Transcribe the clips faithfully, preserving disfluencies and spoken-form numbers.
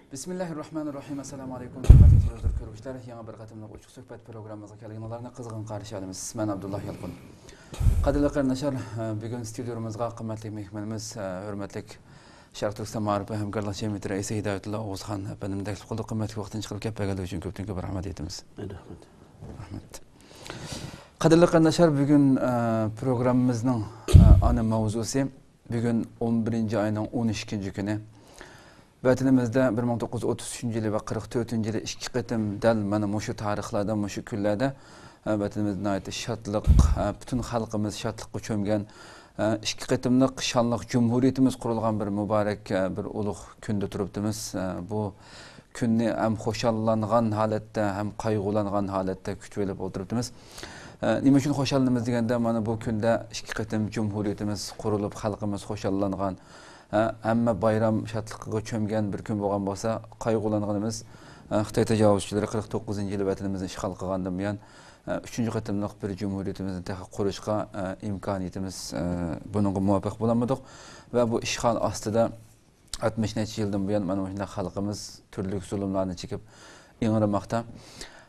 بىسمىللاھىررەھمانىررەھىم. ئەسسالامۇ ئەلەيكۇم، ھۆرمەتلىك تېلېۋىزور كۆرگۈچىلەر. يېڭى بىر قېتىملىق ئوچۇق سۆھبەت پروگراممىمىزغا كەلگىنىڭلارنى قىزغىن قارشى ئالىمىز. مەن ئابدۇللا يالقۇن. قەدىرلىك قېرىنداشلار، بۈگۈن ستۇدىيومىزغا قىممەتلىك مېھمىنىمىز، ھۆرمەتلىك شەرقىي تۈركىستان مائارىپ ۋە ھەمكارلىق جەمئىيىتى رەئىسى ھىدايەتۇللا ئوغۇزخان ئەپەندىمنى تەكلىپ قىلدۇق. قىممەتلىك ۋاقتىنى چىقىرىپ كەپ بەرگەنلىكى ئۈچۈن كۆپتىن كۆپ رەھمەت ئېيتىمىز. رەھمەت. رەھمەت. قەدىرلىك قېرىنداشلار، بۈگۈن، ئە، پروگراممىمىزنىڭ، ئە، ئانا ماۋزۇسى، بۈگۈن ئون بىرىنچى ئاينىڭ ئون ئىككىنچى كۈنى. ۋەتىنىمىزدە بىر مىڭ توققۇز يۈز ئوتتۇز ئۈچىنچى يىلى ۋە قىرىق تۆتىنچى يىلى ئىككى قېتىم دەل مانا مۇشۇ تارىخلاردا، مۇشۇ كۈنلەردە، ئە، ۋەتىنىمىز ناھايىتى شادلىق، ئە، پۈتۈن خەلقىمىز شادلىققا چۆمگەن، ئە، ئىككى قېتىملىق شانلىق جۇمھۇرىيىتىمىز قۇرۇلغان بىر مۇبارەك، ئە، بىر ئۇلۇغ كۈندە تۇرۇپتىمىز. ئە، بۇ كۈننى ھەم خۇشاللانغان ھالەتتە، ھەم قايغۇلانغان ھالەتتە كۈتۈۋېلىپ ئولتۇرۇپتىمىز. ئە، نېمە ئۈچۈن خۇشاللىنىمىز دېگەندە، مانا بۇ كۈندە ئىككى قېتىم جۇمھۇرىيىتىمىز قۇرۇلۇپ، خەلقىمىز خۇشاللانغان، ئە، ھەممە بايرام شادلىقىغا چۆمگەن بىر كۈن بولغان بولسا، قايغۇلانغىنىمىز، ئە، خىتاي تاجاۋۇزچىلىرى قىرىق توققۇزىنچى يىلى ۋەتىنىمىزنى ئىشغال قىلغاندىن بۇيان، ئە، ئۈچىنچى قېتىملىق بىر جۇمھۇرىيىتىمىزنى تېخى قۇرۇشقا، ئە، ئىمكانىيىتىمىز، ئە، بۇنىڭغا مۇۋەپپەق بولالمىدۇق ۋە بۇ ئىشغال ئاستىدا ئاتمىش نەچچە يىلدىن بۇيان مانا مۇشۇنداق خەلقىمىز تۈرلۈك زۇلۇملارنى چېكىپ ئىڭرىماقتا.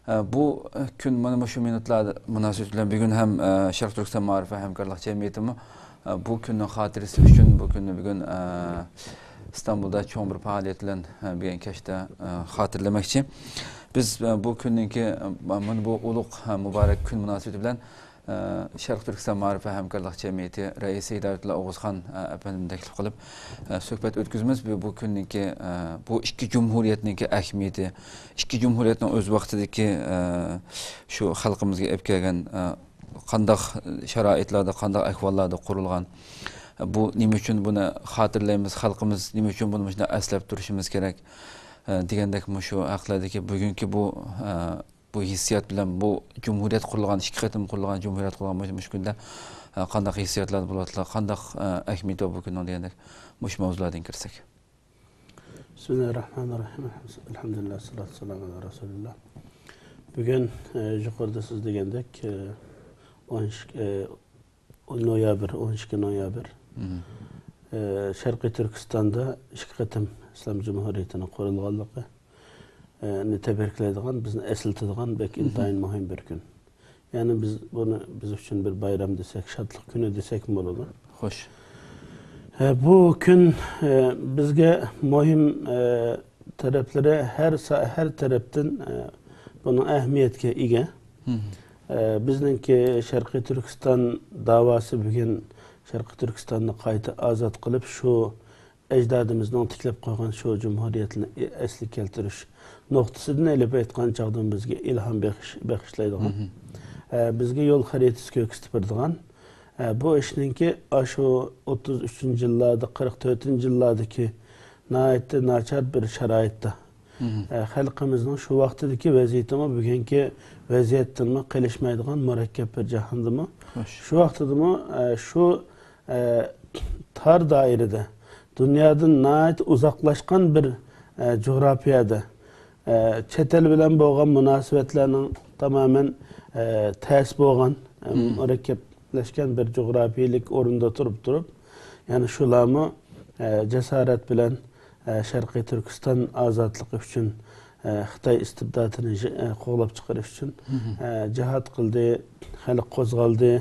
ئە، بۇ، ئە، كۈن مانا مۇشۇ مىنۇتلار مۇناسىۋىتى بىلەن بۈگۈن ھەم، ئە، شەرقىي تۈركىستان مائارىپ ۋە ھەمكارلىق جەمئىيىتىمۇ، ئە، بۇ كۈننىڭ خاتىرىسى ئۈچۈن بۇ كۈننى بۈگۈن، ئە، ئىستانبۇلدا چوڭ بىر پائالىيەت بىلەن، ئە، بۈگۈن كەچتە، ئە، خاتىرىلىمەكچى. بىز، ئە، بۇ كۈننىڭكى، ئە، مانا بۇ ئۇلۇغ، ئە، مۇبارەك كۈن مۇناسىۋىتى بىلەن ئە، شەرقىي تۈركىستان مائارىپ ۋە ھەمكارلىق جەمئىيىتى رەئىسى ھىدايەتۇللا ئوغۇزخان، ئە، ئەپەندىمنى تەكلىپ قىلىپ، ئە، سۆھبەت ئۆتكۈزىمىز. بۇ، بۇ كۈننىڭكى، ئە، بۇ ئىككى جۇمھۇرىيەتنىڭكى ئەھمىيىتى، ئىككى جۇمھۇرىيەتنىڭ ئۆز ۋاقتىدىكى، ئە، شۇ خەلقىمىزگە ئېلىپ كەلگەن، ئە، قانداق شارائىتلاردا، قانداق ئەھۋاللاردا قۇرۇلغان، بۇ نېمە ئۈچۈن بۇنى خاتىرىلەيمىز، خەلقىمىز نېمە ئۈچۈن بۇنى مۇشۇنداق ئەسلەپ تۇرۇشىمىز كېرەك، ئە، دېگەندەك مۇشۇ ھەقلەردىكى بۈگۈنكى بۇ، ئە، بۇ ھېسسىيات بىلەن بۇ جۇمھۇرىيەت قۇرۇلغان، ئىككى قېتىم قۇرۇلغان جۇمھۇرىيەت قۇرۇلغان مۇشۇ، مۇشۇ كۈندە، ئە، قانداق ھېسسىياتلاردا بولۇۋاتىدۇ، قانداق، ئە، ئەھمىيىتى بار بۇ كۈننىڭ دېگەندەك مۇشۇ مەۋزۇلاردىن كىرسەك. بىسمىللاھىررەھمانىررەھىم. ئەلھەمدۇلىللاھ، سالاتۇ ۋەسسالامۇ ئەلا رەسۇلىللاھ. بۈگۈن، ئە، يۇقىرىدا سىز دېگەندەك، ئە، ئون ئىككى، ئە، نويابىر، ئون ئىككى نويابىر، مم. ئە، شەرقىي تۈركىستاندا ئىككى قېتىم ئىسلام جۇمھۇرىيىتىنىڭ قۇرۇلغانلىقى، ئە، نى تەبرىكلەيدىغان، بىزنى ئەسلىتىدىغان بەك مم. ئىنتايىن مۇھىم بىر كۈن. يەنى بىز بۇنى بىز ئۈچۈن بىر بايرام دېسەك، شادلىق كۈنى دېسەكمۇ بولىدۇ. خوش. ئە، بۇ كۈن، ئە، بىزگە مۇھىم، ئە، تەرەپلىرى ھەر سا-، ھەر تەرەپتىن، ئە، بۇنىڭ ئەھمىيەتكە ئىگە. مم. ئە، بىزنىڭكى شەرقىي تۈركىستان داۋاسى بۈگۈن شەرقىي تۈركىستاننى قايتا ئازاد قىلىپ، شۇ ئەجدادىمىزنىڭ تىكلەپ قويغان شۇ جۇمھۇرىيەتنى ئەسلىگە كەلتۈرۈش نۇقتىسىدىن ئېلىپ ئېيتقان چاغدىمۇ بىزگە ئىلھام بېغىش-، بېغىشلايدىغان، مم. ئە، بىزگە يول خەرىتىسى كۆرسىتىپ بېرىدىغان، ئە، بۇ ئىشنىڭكى ئاشۇ ئوتتۇز ئۈچىنچى يىللاردا، قىرىق تۆتىنچى يىللاردىكى ناھايىتى ناچار بىر شارائىتتا، مم. ئە، خەلقىمىزنىڭ شۇ ۋاقتىدىكى ۋەزىيىتىمۇ بۈگۈنكى ۋەزىيەتتىنمۇ قېلىشمايدىغان مۇرەككەپ بىر جاھاندىمۇ، خوش. شۇ ۋاقتىدىمۇ، ئە، شۇ، ئە، تار دائىرىدە، دۇنيادىن ناھايىتى ئۇزاقلاشقان بىر، ئە، جۇغراپىيەدە، ئە، چەت ئەل بىلەن بولغان مۇناسىۋەتلەرنىڭ تامامەن، ئە، تەس بولغان، ئە، مم. مۇرەككەپلەشكەن بىر جۇغراپىيىلىك ئورۇندا تۇرۇپ تۇرۇپ، يەنى شۇلارمۇ، ئە، جاسارەت بىلەن، ئە، شەرقىي تۈركىستان ئازادلىقى ئۈچۈن، ئە، خىتاي ئىستىبداتىنى جى-، ئە، قوغلاپ چىقىرىش ئۈچۈن، مم. ئە، جىھاد قىلدى، خەلق قوزغالدى.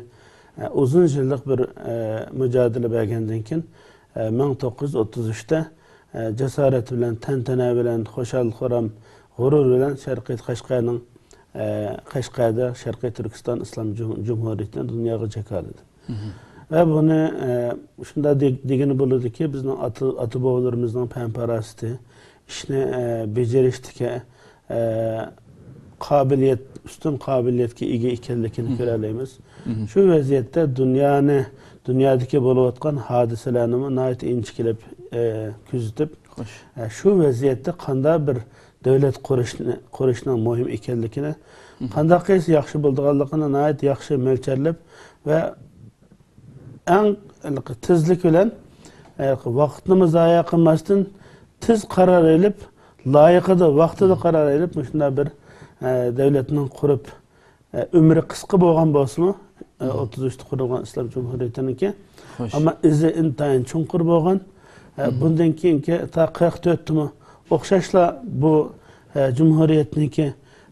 ئە، ئۇزۇن يىللىق بىر، ئە، مۇجادىلە بەرگەندىن كېيىن، ئە، مىڭ توققۇز يۈز ئوتتۇز ئۈچتە، ئە، جاسارەت بىلەن، تەنتەنە بىلەن، خۇشال-خۇرام، غۇرۇر بىلەن شەرقىي قەشقەرنىڭ، ئە، قەشقەردە شەرقىي تۈركىستان ئىسلام جۇم-، جۇمھۇرىيىتىنى دۇنياغا جاكارلىدى. مم. ۋە بۇنى، ئە، شۇنداق دېگ-، دېگىلى بولىدۇكى، بىزنىڭ ئاتا، ئاتا-بوۋىلىرىمىزنىڭ پەن-پاراسىتى، ئىشنى، ئە، بېجىرىشتىكى، ئە، قابىلىيەت، ئۈستۈن قابىلىيەتكە ئىگە ئىكەنلىكىنى مم. كۆرەلەيمىز. مم. شۇ ۋەزىيەتتە دۇنيانى، دۇنيادىكى بولۇۋاتقان ھادىسىلەرنىمۇ ناھايىتى ئىنچىكىلەپ، ئە، كۆزىتىپ، خوش. ئە، شۇ ۋەزىيەتتە قانداق بىر دۆلەت قۇرۇشنى، قۇرۇشنىڭ مۇھىم ئىكەنلىكىنى، مم. قانداق قىلسا ياخشى بولىدىغانلىقىنى ناھايىتى ياخشى مۆلچەرلەپ ۋە ئەڭ تېزلىك بىلەن، ۋاقىتنىمۇ زايە قىلماستىن، تېز قارار ئېلىپ، لايىقىدا، ۋاقتىدا قارار ئېلىپ، مۇشۇنداق بىر، دۆلەتنىڭ قۇرۇپ، ئۆمرى قىسقا بولغان بولسىمۇ، ئوتتۇز ئۈچتە قۇرۇلغان ئىسلام جۇمھۇرىيىتىنىڭكى، خوش. ئەمما ئىزى ئىنتايىن چوڭقۇر بولغان. بۇندىن كېيىنكى تا قىرىق تۆتتىمۇ ئوخشاشلا بۇ، ئە، جۇمھۇرىيەتنىڭكى،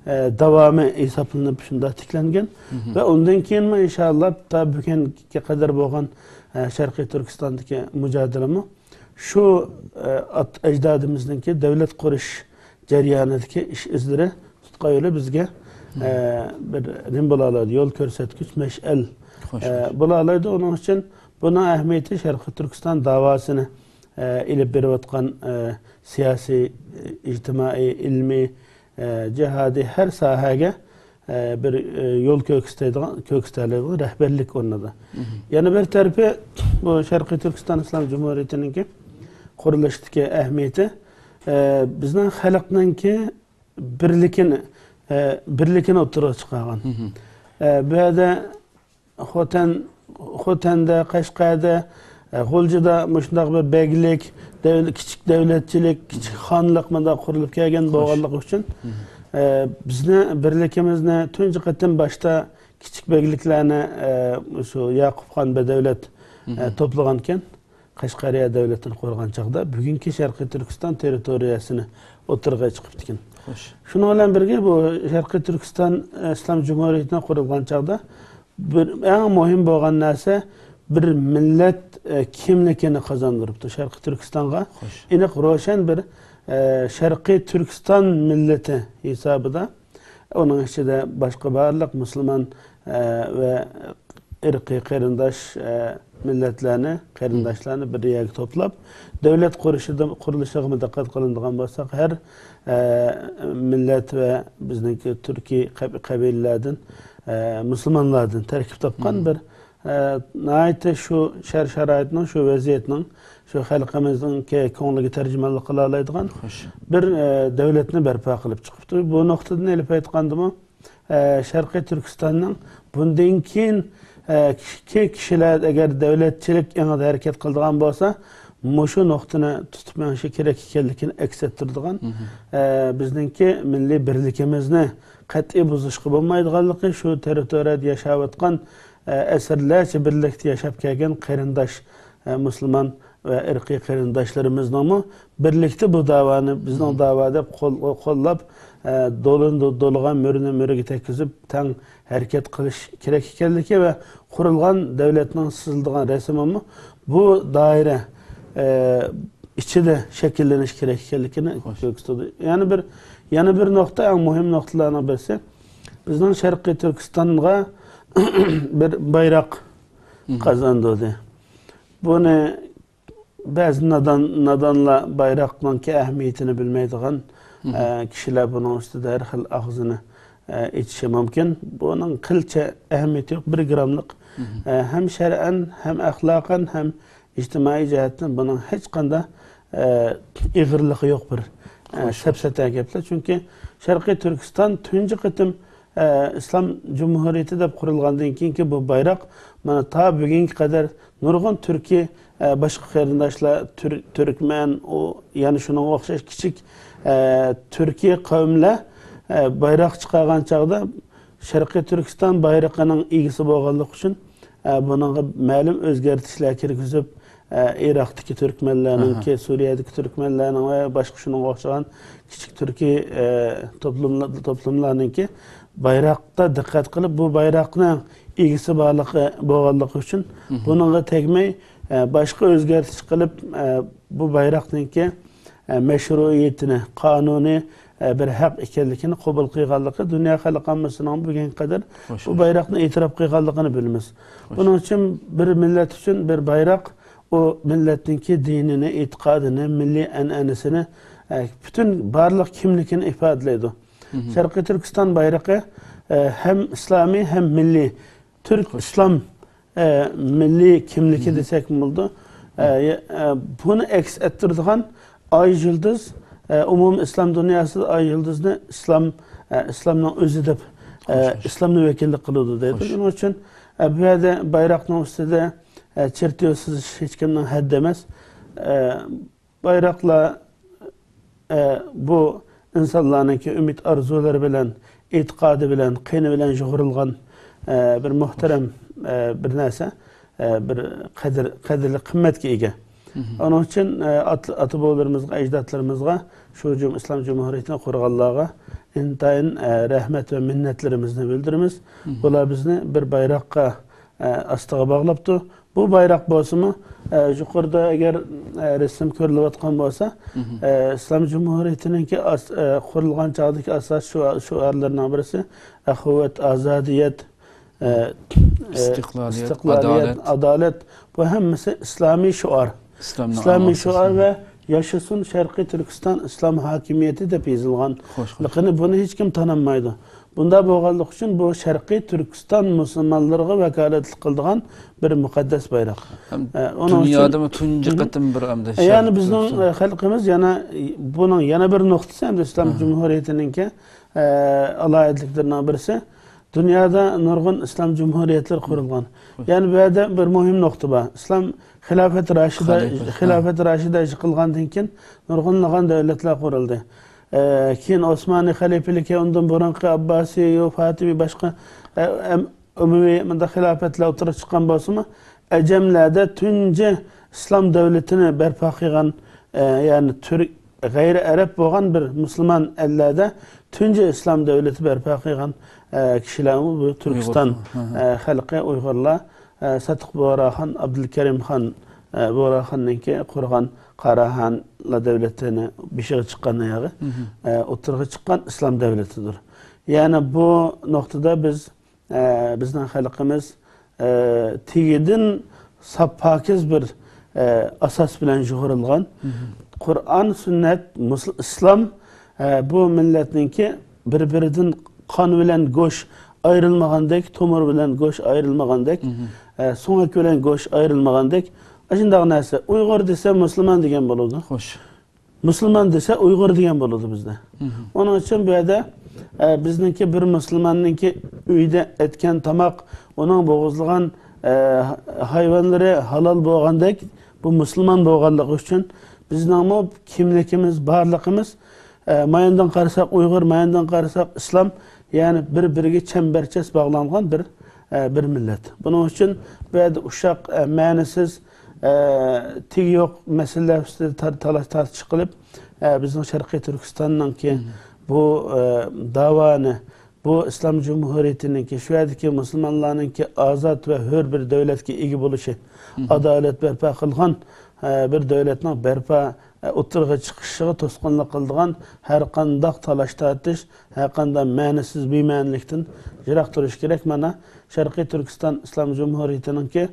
ئە، داۋامى ھېسابلىنىپ شۇنداق تىكلەنگەن. ۋە ئۇندىن كېيىنمۇ ئىنشائاللا تا بۈگۈنگە قەدەر بولغان، ئە، شەرقىي تۈركىستاندىكى مۇجادىلىمۇ شۇ، ئە، ئات-، ئەجدادىمىزنىڭكى دۆلەت قۇرۇش جەريانىدىكى ئىش ئىزلىرى تۇتقا يولى بىزگە، ئە، بىر نېمە بولالايدۇ؟ يول كۆرسەتكۈچ، مەشئەل، ئە، بولالايدۇ. ئۇنىڭ ئۈچۈن بۇنىڭ ئەھمىيىتى شەرقىي تۈركىستان داۋاسىنى، ئە، ئېلىپ بېرىۋاتقان، ئە، سىياسىي، ئە، ئىجتىمائىي، ئىلمىي، ئە، جىھادىي ھەر ساھەگە، ئە، بىر، ئە، يول كۆرسىتەلەيدىغان، كۆرسىتەلەيدىغان رەھبەرلىك ئورنىدا. يەنە بىر تەرىپى، بۇ شەرقىي تۈركىستان ئىسلام جۇمھۇرىيىتىنىڭكى قۇرۇلۇشىدىكى ئەھمىيىتى، ئە، بىزنىڭ خەلقنىڭكى بىرلىكىنى، ئە، بىرلىكىنى ئوتتۇرىغا چىقارغان. ئە، بۇ يەردە خوتەن، خوتەندە، قەشقەردە، ئە، غۇلجىدا مۇشۇنداق بىر بەگلىك، دەۋل-، كىچىك دەۋلەتچىلىك، كىچىك خانلىق مۇنداق قۇرۇلۇپ كەلگەن بولغانلىقى ئۈچۈن، ئە، بىزنى، بىرلىكىمىزنى تۇنجى قېتىم باشتا كىچىك بەگلىكلەرنى، ئە، شۇ ياقۇپ خان بەدەۋلەت، ئە، توپلىغانىكەن. قەشقەرىيە دۆلىتىنى قۇرغان چاغدا بۈگۈنكى شەرقىي تۈركىستان تېررىتورىيەسىنى ئوتتۇرىغا چىقىپتىكەن. شۇنىڭ بىلەن بىرگە، بۇ شەرقىي تۈركىستان، ئە، ئىسلام جۇمھۇرىيىتىنى قۇرۇلغان چاغدا بىر ئەڭ مۇھىم بولغان نەرسە بىر مىللەت، ئە، كىملىكىنى قازاندۇرۇپتۇ شەرقىي تۈركىستانغا. ئېنىق، روشەن بىر، ئە، شەرقىي تۈركىستان مىللىتى ھېسابىدا، ئۇنىڭ ئىچىدە باشقا بارلىق مۇسۇلمان، ئە، ۋە ئىرقىي قېرىنداش، ئە، مىللەتلەرنى، قېرىنداشلارنى بىر يەرگە توپلاپ، دۆلەت قۇرۇشىدا، قۇرۇلۇشىغىمۇ دىققەت قىلىدىغان بولساق، ھەر، ئە، مىللەت ۋە بىزنىڭكى تۈركىي قەب-، قەبىلىلەردىن، ئە، مۇسۇلمانلاردىن تەركىب تاپقان بىر، ئە، ناھايىتى شۇ شەر-شارائىتنىڭ، شۇ ۋەزىيەتنىڭ، شۇ خەلقىمىزنىڭكى كۆڭلىگە تەرجىمانلىق قىلالايدىغان بىر، ئە، دۆلەتنى بەرپا قىلىپ چىقىپتۇ. بۇ نۇقتىدىن ئېلىپ ئېيتقاندىمۇ، ئە، شەرقىي تۈركىستاننىڭ بۇندىن كېيىن، ئە، كىشى-، كىشىلەر ئەگەر دۆلەتچىلىك ئېڭىدا ھەرىكەت قىلىدىغان بولسا، مۇشۇ نۇقتىنى تۇتۇپ مېڭىشى كېرەك ئىكەنلىكىنى ئەكس ئەتتۈرىدىغان، ئە، بىزنىڭكى مىللىي بىرلىكىمىزنى قەتئىي بۇزۇشقا بولمايدىغانلىقى، شۇ تېررىتورىيەدە ياشاۋاتقان، ئە، ئەسىرلەرچە بىرلىكتە ياشاپ كەلگەن قېرىنداش، ئە، مۇسۇلمان ۋە ئىرقىي قېرىنداشلىرىمىزنىڭمۇ بىرلىكتە بۇ داۋانى بىزنىڭ داۋا دەپ قول-، قوللاپ، ئە، دولىنى دو-، دولىغان، مۈرىنى مۈرىگە تەگكۈزۈپ تەڭ ھەرىكەت قىلىش كېرەك ئىكەنلىكى ۋە قۇرۇلغان دۆلەتنىڭ سىزىلىدىغان رەسىمىمۇ بۇ دائىرە، ئە، ئىچىدە شەكىللىنىش كېرەك ئىكەنلىكىنى كۆرسىتىدۇ. يەنە بىر، يەنە بىر نۇقتا، ئەڭ مۇھىم نۇقتىلارنىڭ بىرسى، بىزنىڭ شەرقىي تۈركىستانغا بىر بايراق قازاندۇردى. بۇنى بەزى نادان، نادانلار بايراقنىڭكى ئەھمىيىتىنى بىلمەيدىغان، ئە، كىشىلەر بۇنىڭ ئۈستىدە ھەر خىل ئاغزىنى، ئە، ئېچىشى مۇمكىن. بۇنىڭ قىلچە ئەھمىيىتى يوق، بىر گراملىق. ئە، ھەم شەرئەن، ھەم ئەخلاقەن، ھەم ئىجتىمائىي جەھەتتىن بۇنىڭ ھېچقانداق، ئە، ئېغىرلىقى يوق بىر، ئە، سەپسەتە گەپلەر. چۈنكى شەرقىي تۈركىستان تۇنجى قېتىم ئە، ئىسلام جۇمھۇرىيىتى دەپ قۇرۇلغاندىن كېيىنكى بۇ بايراق، مانا، تا بۈگۈنگە قەدەر نۇرغۇن تۈركىي، ئە، باشقا قېرىنداشلار، تۈر-، تۈركمەن، ئۇ، يەنە شۇنىڭغا ئوخشاش كىچىك، ئە، تۈركىي قەۋملەر، ئە، بايراق چىقارغان چاغدا شەرقىي تۈركىستان بايرىقىنىڭ ئىگىسى بولغانلىقى ئۈچۈن، ئە، بۇنىڭغا مەلۇم ئۆزگەرتىشلەر كىرگۈزۈپ، ئە، ئىراقتىكى تۈركمەنلەرنىڭكى، سۈرىيەدىكى تۈركمەنلەرنىڭ ۋە باشقا شۇنىڭغا ئوخشىغان كىچىك تۈركىي، ئە، توپلۇملا-، توپلۇملارنىڭكى بايراقتا دىققەت قىلىپ، بۇ بايراقنىڭ ئىگىسى بارلىقى، بولغانلىقى ئۈچۈن بۇنىڭغا تەگمەي، ئە، باشقا ئۆزگەرتىش قىلىپ، ئە، بۇ بايراقنىڭكى، ئە، مەشرۇئىيىتىنى، قانۇنىي، ئە، بىر ھەق ئىكەنلىكىنى قوبۇل قىلغانلىقى، دۇنيا خەلق ئاممىسىنىڭ بۈگۈنگە قەدەر بۇ بايراقنى ئېتىراپ قىلغانلىقىنى بىلىمىز. بۇنىڭ ئۈچۈن بىر مىللەت ئۈچۈن بىر بايراق ئۇ مىللەتنىڭكى دىنىنى، ئېتىقادىنى، مىللىي ئەنئەنىسىنى، ئە، پۈتۈن بارلىق كىملىكىنى ئىپادىلەيدۇ. شەرقىي تۈركىستان بايرىقى، ئە، ھەم ئىسلامىي، ھەم مىللىي، تۈرك ئىسلام، ئە، مىللىي كىملىكى دېسەكمۇ بولىدۇ. ئە، ئە، بۇنى ئەكس ئەتتۈرىدىغان ئاي يۇلدۇز، ئە، ئومۇمىي ئىسلام دۇنياسىدا ئاي يۇلدۇزنى ئىسلام، ئە، ئىسلامنىڭ ئۆزى دەپ، ئە، ئىسلامنى ۋەكىللىك قىلىدۇ دەيدۇ. شۇنىڭ ئۈچۈن، ئە، بۇ يەردە بايراقنىڭ ئۈستىدە، ئە، چېرتيوژ سىزىش ھېچكىمنىڭ ھەددى ئەمەس. ئە، بايراقلار، ئە، بۇ ئىنسانلارنىڭكى ئۈمىد ئارزۇلىرى بىلەن، ئېتىقادى بىلەن، قېنى بىلەن يۇغۇرۇلغان، ئە، بىر مۇھتەرەم، ئە، بىر نەرسە، ئە، بىر قەدىر، قەدىرلىك قىممەتكە ئىگە. ئۇنىڭ ئۈچۈن، ئە، ئات-، ئاتا-بوۋىلىرىمىزغا، ئەجدادلىرىمىزغا، شۇ جۇم-، ئىسلام جۇمھۇرىيىتىنى قۇرغانلارغا ئىنتايىن، ئە، رەھمەت ۋە مىننەتلىرىمىزنى بىلدۈرىمىز. بۇلار بىزنى بىر بايراققا، ئە، ئاستىغا باغلاپتۇ. بۇ بايراق بولسىمۇ، ئە، يۇقىرىدا ئەگەر، ئە، رەسىم كۆرۈلۈۋاتقان بولسا، ئە، ئىسلام جۇمھۇرىيىتىنىڭكى ئاس-، ئە، قۇرۇلغان چاغدىكى ئاساسىي شوئا-، شوئارلىرىنىڭ بىرسى ئەخۇۋەت، ئازادىيەت، ئە، ئە، ئىستىقلالىيەت، ئىستىقلالىيەت، ئادالەت. ئادالەت. بۇ ھەممىسى ئىسلامىي شوئار. ئىسلامنىڭ ئىسلامىي ئاساسى. شوئار ۋە ياشىسۇن شەرقىي تۈركىستان ئىسلام ھاكىمىيىتى دەپ يېزىلغان. خوش، خوش. لېكىن بۇنى ھېچكىم تانالمايدۇ. بۇنداق بولغانلىقى ئۈچۈن بۇ شەرقىي تۈركىستان مۇسۇلمانلىرىغا ۋاكالەتلىك قىلىدىغان بىر مۇقەددەس بايراق. ھەم ئە، ئۇنىڭ ئۈچۈن دۇنيادىمۇ تۇنجى قېتىم بىر ئەمدى يەنى شەرقىي بىزنىڭ، تۈركىستان. ئە، خەلقىمىز يەنە، بۇنىڭ يەنە بىر نۇقتىسى ئەمدى ئىسلام جۇمھۇرىيىتىنىڭكى، ئە، ئالاھىدىلىكلىرىنىڭ بىرسى، دۇنيادا نۇرغۇن ئىسلام جۇمھۇرىيەتلىرى قۇرۇلغان. يەنى بۇ يەردە بىر مۇھىم نۇقتا بار. ئىسلام خىلاپەت راشىدا، خىلاپەت راشىدا يىقىلغاندىن كېيىن نۇرغۇنلىغان دۆلەتلەر قۇرۇلدى. ئە، كېيىن ئوسمانىي خەلىپىلىكى، ئۇندىن بۇرۇنقى ئابباسىي، يۇ، فاتىمىي، باشقا، ئە، ئەم-، ئومۇمىي مۇنداق خىلاپەتلەر ئوتتۇرىغا چىققان بولسىمۇ، ئەجەملەردە تۇنجى ئىسلام دۆلىتىنى بەرپا قىلغان، ئە، يەنى تۈرك، غەيرىي ئەرەب بولغان بىر مۇسۇلمان ئەللەردە تۇنجى ئىسلام دۆلىتى بەرپا قىلغان، ئە، كىشىلەرمۇ بۇ تۈركىستان، ئۇيغۇر. ئە، خەلقى ئۇيغۇرلار، ئە، ساتىق بۇغراخان، ئابدۇلكەرىم خان، ئە، بۇغراخاننىڭكى قۇرغان قاراخانلار دۆلىتىنى بېشىغا چىققان ئاياغى، ئە، ئوتتۇرىغا چىققان ئىسلام دۆلىتىدۇر. يەنى بۇ نۇقتىدا بىز، ئە، بىزنىڭ خەلقىمىز، ئە، تېگىدىن ساپ پاكىز بىر، ئە، ئاساس بىلەن يۇغۇرۇلغان. قۇرئان، سۈننەت، مۇسۇل-، ئىسلام، ئە، بۇ مىللەتنىڭكى بىر-بىرىدىن قان بىلەن گۆش ئايرىلمىغاندەك، تومۇر بىلەن گۆش ئايرىلمىغاندەك، ئە، سۆڭەك بىلەن گۆش ئايرىلمىغاندەك، ئاشۇنداق نەرسە. ئۇيغۇر دېسە مۇسۇلمان دېگەن بولىدۇ. خوش. مۇسۇلمان دېسە ئۇيغۇر دېگەن بولىدۇ بىزدە. ئۇنىڭ ئۈچۈن بۇ يەردە، ئە، بىزنىڭكى بىر مۇسۇلماننىڭكى ئۆيدە ئەتكەن تاماق، ئۇنىڭ بوغۇزلىغان، ئە، ھايۋانلىرى ھالال بولغاندەك، بۇ مۇسۇلمان بولغانلىقى ئۈچۈن بىزنىڭمۇ كىملىكىمىز، بارلىقىمىز، ئە، ماياندىن قارىساق ئۇيغۇر، ماياندىن قارىساق ئىسلام، يەنى بىر-بىرىگە چەمبەرچاس باغلانغان بىر، ئە، بىر مىللەت. بۇنىڭ ئۈچۈن بۇ يەردە ئۇششاق، ئە، مەنىسىز، ئە، تېگى يوق مەسىلىلەر ئۈستىدە تار-، تالاش-تارتىش قىلىپ، ئە، بىزنىڭ شەرقىي تۈركىستاننىڭكى بۇ، ئە، داۋانى، بۇ ئىسلام جۇمھۇرىيىتىنىڭكى، شۇ يەردىكى مۇسۇلمانلارنىڭكى ئازاد ۋە ھۆر بىر دۆلەتكە ئىگە بولۇشى، ئادالەت بەرپا قىلغان، ئە، بىر دۆلەتنىڭ بەرپا، ئە، ئوتتۇرىغا چىقىشىغا توسقۇنلۇق قىلىدىغان ھەر قانداق تالاش-تارتىش، ھەر قانداق مەنىسىز، بىمەنىلىكتىن يىراق تۇرۇش كېرەك. مانا، شەرقىي تۈركىستان ئىسلام جۇمھۇرىيىتىنىڭكى،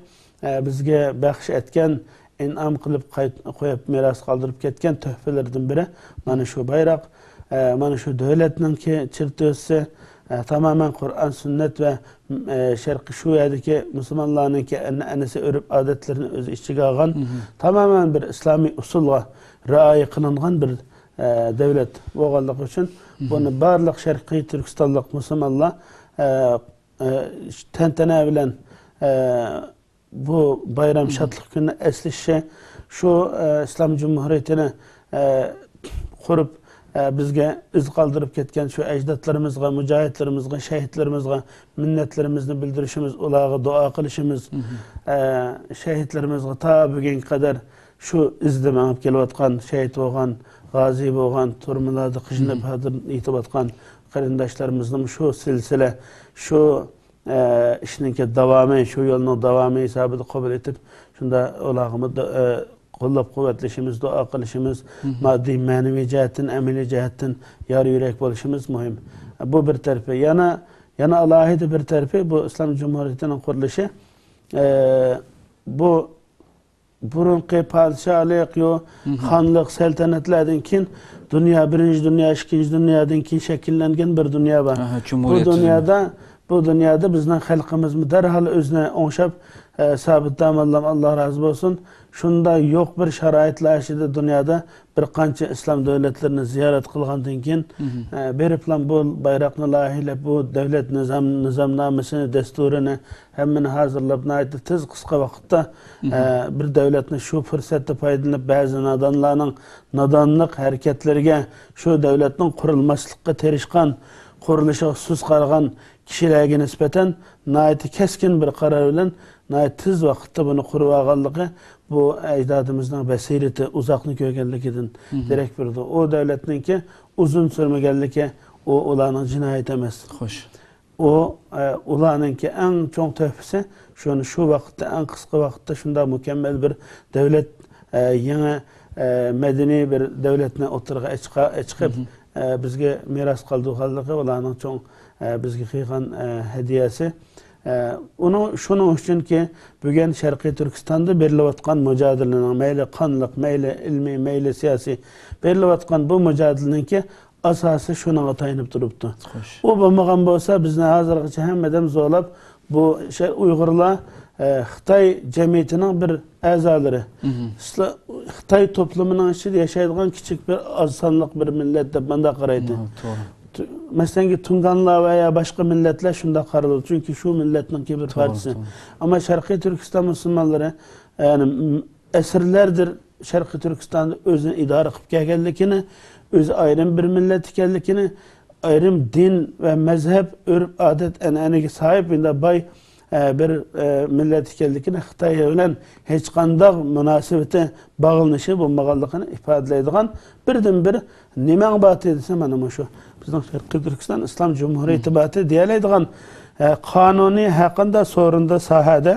ئە، بىزگە بەخش ئەتكەن، ئىنئام قىلىپ قايت-، قويۇپ مىراس قالدۇرۇپ كەتكەن تۆھپىلىرىدىن بىرى مانا شۇ بايراق، ئە، مانا شۇ دۆلەتنىڭكى چېرتيوسى، ئە، تامامەن قۇرئان، سۈننەت ۋە، ئە، شەرقىي شۇ يەردىكى مۇسۇلمانلارنىڭكى ئەنئەنىسى، ئۆرپ-ئادەتلىرىنى ئۆز ئىچىگە ئالغان، تامامەن بىر ئىسلامىي ئۇسۇلغا رىئايە قىلىنغان بىر، ئە، دۆلەت بولغانلىقى ئۈچۈن بۇنى بارلىق شەرقىي تۈركىستانلىق مۇسۇلمانلار، ئە، ئە، تەنتەنە بىلەن، ئە، بۇ بايرام شادلىق كۈنىنى ئەسلىشى، شۇ، ئە، ئىسلام جۇمھۇرىيىتىنى، ئە، قۇرۇپ، ئە، بىزگە ئىز قالدۇرۇپ كەتكەن شۇ ئەجدادلىرىمىزغا، مۇجاھىدلىرىمىزغا، شەھىدلىرىمىزغا مىننەتلىرىمىزنى بىلدۈرۈشىمىز، ئۇلارغا دۇئا قىلىشىمىز، ئە، شەھىدلىرىمىزغا تا بۈگۈنگە قەدەر شۇ ئىزدا مېڭىپ كېلىۋاتقان، شەھىت بولغان، غازىي بولغان، تۈرمىلەردە قىينىلىپ ھاردۇرۇپ يېتىۋاتقان قېرىنداشلىرىمىزنىڭ شۇ سىلسىلە، شۇ ئە، ئىشنىڭكى داۋامى، شۇ يولنىڭ داۋامى ھېسابىدا قوبۇل ئېتىپ، شۇنداق ئۇلارغىمۇ، ئە، قوللاپ-قۇۋۋەتلىشىمىز، دۇئا قىلىشىمىز، ماددىي، مەنىۋى جەھەتتىن، ئەمەلىي جەھەتتىن يار-يۈرەك بولۇشىمىز مۇھىم. بۇ بىر تەرىپى. يەنە، يەنە ئالاھىدە بىر تەرىپى، بۇ ئىسلام جۇمھۇرىيىتىنىڭ قۇرۇلۇشى، ئە، بۇ بۇرۇنقى پادىشاھلىق، يو، خانلىق، سەلتەنەتلەردىن كېيىن دۇنيا، بىرىنچى دۇنيا، ئىككىنچى دۇنيادىن كېيىن شەكىللەنگەن بىر دۇنيا بار. ئاھا، بۇ جۇمھۇرىيەت تۈزۈلدى. دۇنيادا، بۇ دۇنيادا بىزنىڭ خەلقىمىزمۇ دەرھال ئۆزىنى ئوڭشاپ، ئە، سابىت داموللام، ئاللا رازى بولسۇن، شۇنداق يوق بىر شارائىتلار ئىچىدە دۇنيادا بىر قانچە ئىسلام دۆلەتلىرىنى زىيارەت قىلغاندىن كېيىن، ئە، بېرىپلا بۇ بايراقنى لايىھەلەپ، بۇ دۆلەت نىزام، نىزامنامىسىنى، دەستۇرىنى، ھەممىنى ھازىرلاپ، ناھايىتى تېز، قىسقا ۋاقىتتا، ئە، بىر دۆلەتنى شۇ پۇرسەتتە پايدىلىنىپ، بەزى نادانلارنىڭ نادانلىق ھەرىكەتلىرىگە، شۇ دۆلەتنىڭ قۇرۇلماسلىققا تىرىشقان، قۇرۇلۇشىغا سۇس قارىغان كىشىلەرگە نىسبەتەن ناھايىتى كەسكىن بىر قارار بىلەن ناھايىتى تېز ۋاقىتتا بۇنى قۇرۇۋالغانلىقى، بۇ ئەجدادىمىزنىڭ بەسىرىتى، ئۇزاقنى كۆرگەنلىكىدىن دېرەك بېرىدۇ. ئۇ دۆلەتنىڭكى ئۇزۇن سۈرمىگەنلىكى، ئۇ ئۇلارنىڭ جىنايىتى ئەمەس. خوش. ئۇ، ئە، ئۇلارنىڭكى ئەڭ چوڭ تۆھپىسى شۇنى شۇ ۋاقىتتا، ئەڭ قىسقا ۋاقىتتا شۇنداق مۇكەممەل بىر دۆلەت، ئە، يېڭى، ئە، مەدەنىي بىر دۆلەتنى ئوتتۇرىغا چىقا-، چىقىپ، ئە، بىزگە مىراس قالدۇرغانلىقى ئۇلارنىڭ چوڭ، ئە، بىزگە قىلغان، ئە، ھەدىيەسى. ئە، ئۇنىڭ، شۇنىڭ ئۈچۈنكى بۈگۈن شەرقىي تۈركىستاندا بېرىلىۋاتقان مۇجادىلىنىڭ مەيلى قانلىق، مەيلى ئىلمىي، مەيلى سىياسىي بېرىلىۋاتقان بۇ مۇجادىلىنىڭكى ئاساسى شۇنىڭغا تايىنىپ تۇرۇپتۇ. خوش. ئۇ بولمىغان بولسا، بىزنى ھازىرغىچە ھەممە ئادەم زورلاپ، بۇ شەي-، ئۇيغۇرلار، ئە، خىتاي جەمئىيىتىنىڭ بىر ئەزالىرى. ئىسلا-، خىتاي توپلىمىنىڭ ئىچىدە ياشايدىغان كىچىك بىر ئاز سانلىق بىر مىللەت دەپ مۇنداق قارايدۇ. توغرا. تۇ-، مەسىلەنكى، تۇڭگانلار ۋە يا باشقا مىللەتلەر شۇنداق قارىلىدۇ، چۈنكى شۇ مىللەتنىڭكى بىر توغرا، پارچىسى. توغرا. ئەمما شەرقىي تۈركىستان مۇسۇلمانلىرى، يەنى، م-، ئەسىرلەردۇر شەرقىي تۈركىستاندا ئۆزىنى ئىدارە قىلىپ كەلگەنلىكىنى، ئۆزى ئايرىم بىر مىللەت ئىكەنلىكىنى، ئايرىم دىن ۋە مەزھەپ، ئۆرپ-ئادەت، ئەنئەنىگە ساھىب، بۇنداق باي، ئە، بىر، ئە، مىللەت ئىكەنلىكىنى، خىتاي بىلەن ھېچقانداق مۇناسىۋىتى، باغلىنىشى بولمىغانلىقىنى ئىپادىلەيدىغان بىردىنبىر نېمەڭ باتى دېسە، مانا مۇشۇ بىزنىڭ شەرقىي تۈركىستان ئىسلام جۇمھۇرىيىتى باتى دېيەلەيدىغان، ئە، قانۇنىي ھەققىدە سورۇندا ساھەدە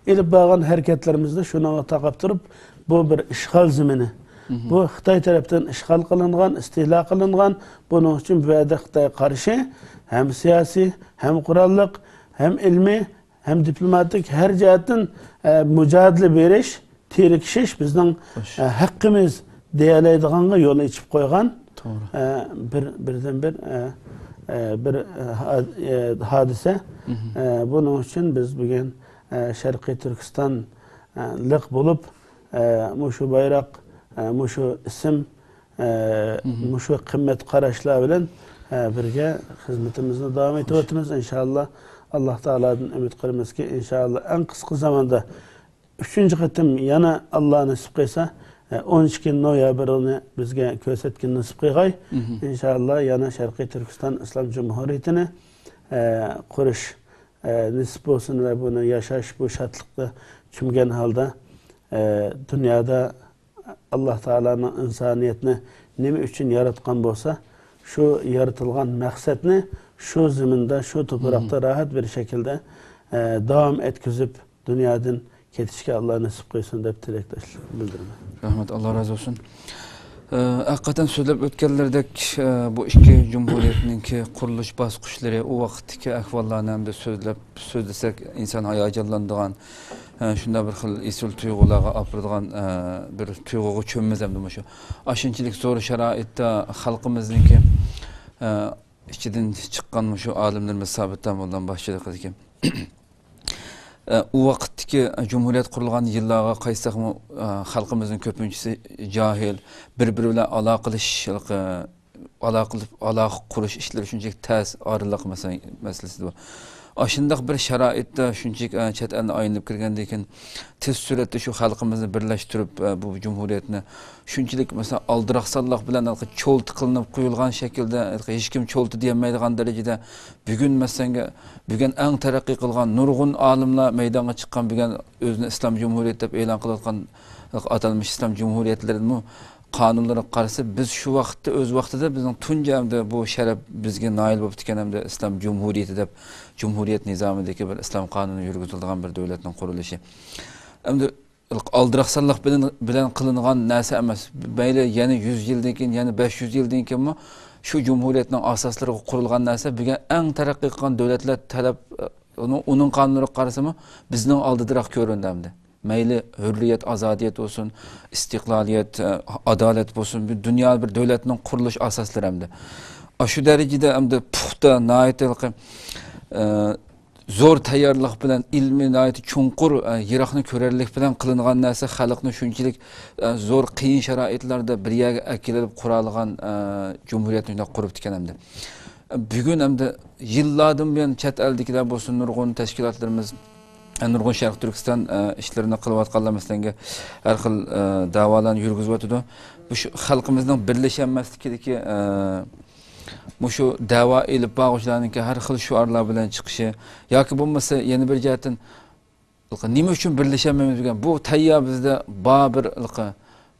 ئېلىپ بارغان ھەرىكەتلىرىمىزدە شۇنىڭغا تاقاپ تۇرۇپ، بۇ بىر ئىشغال زېمىنى. بۇ خىتاي تەرەپتىن ئىشغال قىلىنغان، ئىستىلا قىلىنغان. بۇنىڭ ئۈچۈن بۇ يەردە خىتايغا قارشى ھەم سىياسىي، ھەم قوراللىق، ھەم ئىلمىي، ھەم دىپلوماتىك ھەر جەھەتتىن، ئە، مۇجادىلە بېرىش، تىركىشىش بىزنىڭ، خوش. ئە، ھەققىمىز دېيەلەيدىغانغا يول ئېچىپ قويغان، توغرا. ئە، بىر، بىردىنبىر، ئە، ئە، بىر، ئە، ھا-، ئە، ھادىسە. ئە، بۇنىڭ ئۈچۈن بىز بۈگۈن، ئە، شەرقىي تۈركىستان، ئە، لىق بولۇپ، ئە، مۇشۇ بايراق، ئە، مۇشۇ ئىسىم، ئە، مۇشۇ قىممەت قاراشلار بىلەن، ئە، بىرگە خىزمىتىمىزنى داۋام ئېتىۋاتىمىز. ئىنشائاللا، ئاللا تائالادىن ئۈمىد قىلىمىزكى، ئىنشائاللا، ئەڭ قىسقا زاماندا ئۈچىنچى قېتىم يەنە ئاللا نېسىپ قىلسا، ئە، ئون ئىككى نويابىرنى بىزگە كۆرسەتكىنى نېسىپ قىلغاي. ئىنشائاللا، يەنە شەرقىي تۈركىستان ئىسلام جۇمھۇرىيىتىنى، ئە، قۇرۇش، ئە، نېسىپ بولسۇن ۋە بۇنى ياشاش، بۇ شادلىقتا چۈمگەن ھالدا، ئە، دۇنيادا ئاللا تائالانىڭ ئىنسانىيەتنى نېمە ئۈچۈن ياراتقان بولسا، شۇ يارىتىلغان مەقسەتنى شۇ زېمىندا، شۇ توپراقتا راھەت بىر شەكىلدە، ئە، داۋام ئەتكۈزۈپ، دۇنيادىن كېتىشكە ئاللا نېسىپ قىلسۇن دەپ تىلەكداشلىق بىلدۈرىمەن. رەھمەت، ئاللا رازى بولسۇن. ئە، ھەقىقەتەن سۆزلەپ ئۆتكەنلىرىدەك، ئە، بۇ ئىككى جۇمھۇرىيەتنىڭكى قۇرۇلۇش باسقۇچلىرى، ئۇ ۋاقىتتىكى ئەھۋاللارنى ئەمدى سۆزلەپ، سۆزلىسەك ئىنسان ھاياجانلىنىدىغان، ئە، شۇنداق بىر خىل ئېسىل تۇيغۇلارغا ئاپىرىدىغان، ئە، بىر تۇيغۇغا چۆمىمىز ئەمدى مۇشۇ. ئاشۇنچىلىك زور شارائىتتا خەلقىمىزنىڭكى، ئە، ئىچىدىن چىققان مۇشۇ ئالىملىرىمىز سابىت داموللام باشچىلىقىدىكى ئە، ئۇ ۋاقىتتىكى جۇمھۇرىيەت قۇرۇلغان يىللارغا قايتساقمۇ، ئە، خەلقىمىزنىڭ كۆپىنچىسى جاھىل، بىر-بىرى بىلەن ئالاقىلىشىش، ئالاقە، ئالاقە قۇرۇش ئىشلىرى شۇنچىلىك تەس، ئارىلىق مەسىلە، مەسىلىسى بار. ئاشۇنداق بىر شارائىتتا شۇنچىلىك، ئە، چەت ئەلنى ئايلىنىپ كىرگەندىن كېيىن، تېز سۈرئەتتە شۇ خەلقىمىزنى بىرلەشتۈرۈپ، ئە، بۇ جۇمھۇرىيەتنى شۇنچىلىك، مەسىلەن، ئالدىراقسانلىق بىلەن ھېلىقى چولتا قىلىنىپ قويۇلغان شەكىلدە، ھېلىقى ھېچكىم چولتا دېيەلمەيدىغان دەرىجىدە بۈگۈن، مەسىلەن، بۈگۈن ئەڭ تەرەققىي قىلغان نۇرغۇن ئالىملار مەيدانغا چىققان، بۈگۈن ئۆزىنى ئىسلام جۇمھۇرىيىتى دەپ ئېلان قىلىۋاتقان ئاتالمىش ئىسلام جۇمھۇرىيەتلىرىنىمۇ قانۇنلىرىغا قارىسا، بىز شۇ ۋاقىتتا، ئۆز ۋاقتىدا بىزنىڭ تۇنجى ئەمدى بۇ شەرەپ بىزگە نايىل بولۇپتىكەن، ئەمدى ئىسلام جۇمھۇرىيىتى دەپ جۇمھۇرىيەت نىزامىدىكى بىر ئىسلام قانۇنى يۈرگۈزۈلىدىغان بىر دۆلەتنىڭ قۇرۇلۇشى. ئەمدى ئالدىراقسانلىق بىلەن، بىلەن قىلىنغان نەرسە ئەمەس. مەيلى يەنە يۈز يىلدىن كېيىن، يەنە بەش يۈز يىلدىن كېيىنمۇ شۇ جۇمھۇرىيەتنىڭ ئاساسلىرىغا قۇرۇلغان نەرسە بۈگۈن ئەڭ تەرەققىي قىلغان دۆلەتلەر تەلەپ، ئۇنىڭ، ئۇنىڭ قانۇنلىرىغا قارىسىمۇ بىزنىڭ ئالدىدىراق كۆرۈندى ئەمدى. مەيلى ھۆرىيەت، ئازادىيەت بولسۇن، ئىستىقلالىيەت، ئادالەت بولسۇن، بۇ دۇنيا بىر دۆلەتنىڭ قۇرۇلۇش ئاساسلىرى ئەمدى. ئاشۇ دەرىجىدە ئەمدى پۇختا، ناھايىتى ھېلىقى، ئە، زور تەييارلىق بىلەن، ئىلمىي ناھايىتى چوڭقۇر، ئە، يىراقنى كۆرەرلىك بىلەن قىلىنغان نەرسە خەلقنى شۇنچىلىك، ئە، زور قىيىن شارائىتلاردا بىر يەرگە ئەكېلىپ قۇرالىغان، ئە، جۇمھۇرىيەتنى شۇنداق قۇرۇپتىكەن ئەمدى. بۈگۈن ئەمدى يىللاردىن بۇيان چەت ئەلدىكىلەر بولسۇن، نۇرغۇن تەشكىلاتلىرىمىز، ئە، نۇرغۇن شەرقىي تۈركىستان، ئە، ئىشلىرىنى قىلىۋاتقانلار مەسىلەنگە ھەر خىل، ئە، داۋالارنى يۈرگۈزۈۋاتىدۇ. بۇ شۇ خەلقىمىزنىڭ بىرلىشەلمەسلىكىدىكى، ئە، مۇشۇ دەۋا ئېلىپ بارغۇچىلارنىڭكى ھەر خىل شوئارلار بىلەن چىقىشى ياكى بولمىسا يەنە بىر جەھەتتىن نېمە ئۈچۈن بىرلىشەلمەيمىز دېگەن، بۇ تەييار بىزدە بار بىر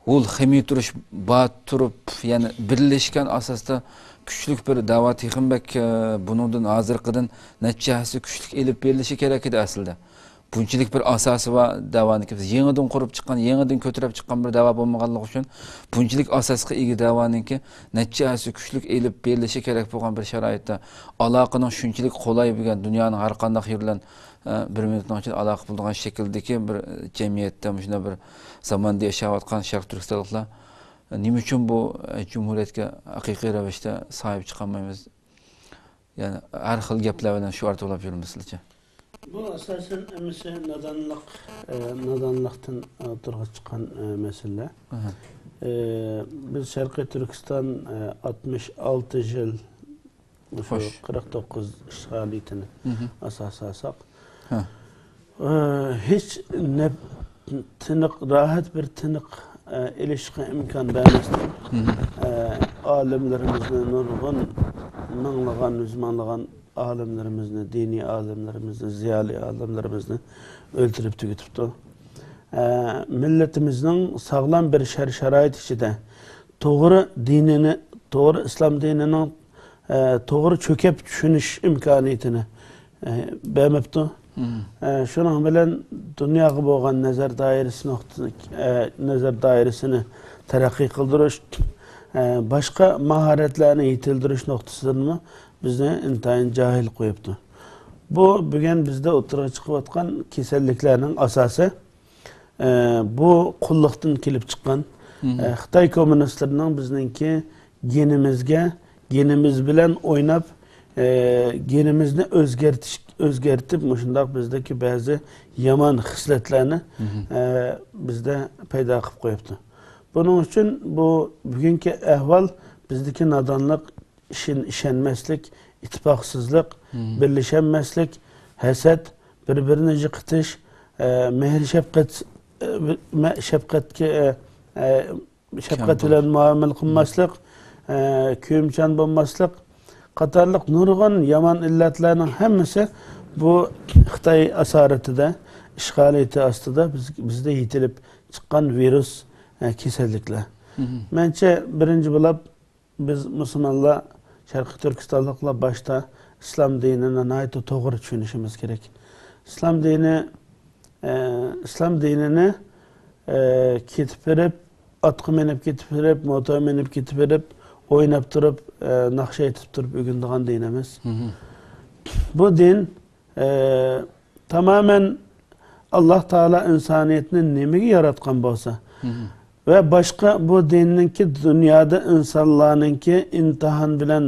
ھول خېمىي تۇرۇش، بار تۇرۇپ، يەنى بىرلەشكەن ئاساستا كۈچلۈك بىر دەۋا تېخىمۇ بەك، ئە، بۇنىڭدىن ھازىرقىدىن نەچچە ھەسسە كۈچلۈك ئېلىپ بېرىلىشى كېرەك ئىدى ئەسلىدە. بۇنچىلىك بىر ئاساسى بار دەۋانىڭكى، بىز يېڭىدىن قۇرۇپ چىققان، يېڭىدىن كۆتۈرۈپ چىققان بىر دەۋا بولمىغانلىقى ئۈچۈن، بۇنچىلىك ئاساسقا ئىگە دەۋانىڭكى نەچچە ھەسسە كۈچلۈك ئېلىپ بېرىلىشى كېرەك بولغان بىر شارائىتتا، ئالاقىنىڭ شۇنچىلىك قولايلىق بولغان، دۇنيانىڭ ھەر قانداق يېرى بىلەن، ئە، بىر مىنۇتنىڭ ئىچىدە ئالاقە قىلىدىغان شەكىلدىكى بىر جەمئىيەتتە، مۇشۇنداق بىر زاماندا ياشاۋاتقان شەرقىي تۈركىستانلىقلار نېمە ئۈچۈن بۇ، ئە، جۇمھۇرىيەتكە ھەقىقىي رەۋىشتە ساھىب چىقالمايمىز؟ يەنى ھەر خىل گەپلەر بىلەن شوئار توۋلاپ يۈرمىسىلىچە. بۇ ئاساسەن ھەممىسى نادانلىق، ئە، نادانلىقتىن ئوتتۇرىغا چىققان، ئە، مەسىلىلەر. ئەھە. ئە، بىز شەرقىي تۈركىستان، ئە، ئاتمىش ئالتە يىل مۇشۇ خوش. قىرىق توققۇز ئىشغالىيىتىنى مھم. ئاساس ئالساق، ھە. ئە، ھېچ نەپ-، تىنىق، راھەت بىر تىنىق، ئە، ئېلىشقا ئىمكان بەرمەستىن، مھم. ئە، ئالىملىرىمىزنى، نۇرغۇن مىڭلىغان، يۈز مىڭلىغان ئالىملىرىمىزنى، دىنىي ئالىملىرىمىزنى، زىيالىي ئالىملىرىمىزنى ئۆلتۈرۈپ تۈگىتىپتۇ. ئە، مىللىتىمىزنىڭ ساغلام بىر شەر-شارائىت ئىچىدە توغرا دىنىنى، توغرا ئىسلام دىنىنىڭ، ئە، توغرا چۆكۈپ چۈشىنىش ئىمكانىيىتىنى، ئە، بەرمەپتۇ. مم. ئە، شۇنىڭ بىلەن دۇنياغا بولغان نەزەر دائىرىسى نۇقتىسى، ئە، نەزەر دائىرىسىنى تەرەققىي قىلدۇرۇش، ئە، باشقا ماھارەتلەرنى يېتىلدۈرۈش نۇقتىسىدىنمۇ بىزنى ئىنتايىن جاھىل قويۇپتۇ. بۇ بۈگۈن بىزدە ئوتتۇرىغا چىقىۋاتقان كېسەللىكلەرنىڭ ئاساسى، ئە، بۇ قۇللۇقتىن كېلىپ چىققان، مم. ئە، خىتاي كوممۇنىستلىرىنىڭ بىزنىڭكى گېنىمىزگە، گېنىمىز بىلەن ئويناپ، ئە، گېنىمىزنى ئۆزگەرتىش، ئۆزگەرتىپ، مۇشۇنداق بىزدىكى بەزى يامان خىسلەتلەرنى، مم. ئە، بىزدە پەيدا قىلىپ قويۇپتۇ. بۇنىڭ ئۈچۈن بۇ بۈگۈنكى ئەھۋال بىزدىكى نادانلىق، ئىشەن-، ئىشەنمەسلىك، ئىتتىپاقسىزلىق، مم. بىرلىشەلمەسلىك، ھەسەت، بىر-بىرىنى يىقىتىش، ئە، مېھىر-شەپقەت، ئە، مە-، شەپقەتكە، ئە، ئە، شەپقەت كەم بىلەن بولۇش. مۇئامىلە قىلماسلىق، ئە، كۆيۈمچان بولماسلىق قاتارلىق نۇرغۇن يامان ئىللەتلەرنىڭ ھەممىسى بۇ خىتاي ئاسارىتىدە، ئىشغالىيىتى ئاستىدا بىز، بىزدە يېتىلىپ چىققان ۋىرۇس، ئە، كېسەللىكلەر. مم. مەنچە بىرىنچى بولۇپ، بىز مۇسۇلمانلار، شەرقىي تۈركىستانلىقلار باشتا ئىسلام دىنىنى ناھايىتى توغرا چۈشىنىشىمىز كېرەك. ئىسلام دىنى، ئە، ئىسلام دىنىنى، ئە، كېتىپ بېرىپ، ئاتقا مىنىپ كېتىپ بېرىپ، موتور مىنىپ كېتىپ بېرىپ، ئويناپ تۇرۇپ، ئە، ناخشا ئېيتىپ تۇرۇپ ئۆگىنىدىغان دىن ئەمەس. مم. بۇ دىن ئى، تامامەن ئاللاھ تائالا ئىنسانىيەتنى نېمىگە ياراتقان بولسا، مم. ۋە باشقا بۇ دىننىڭكى دۇنيادا ئىنسانلارنىڭكى ئىمتىھان بىلەن،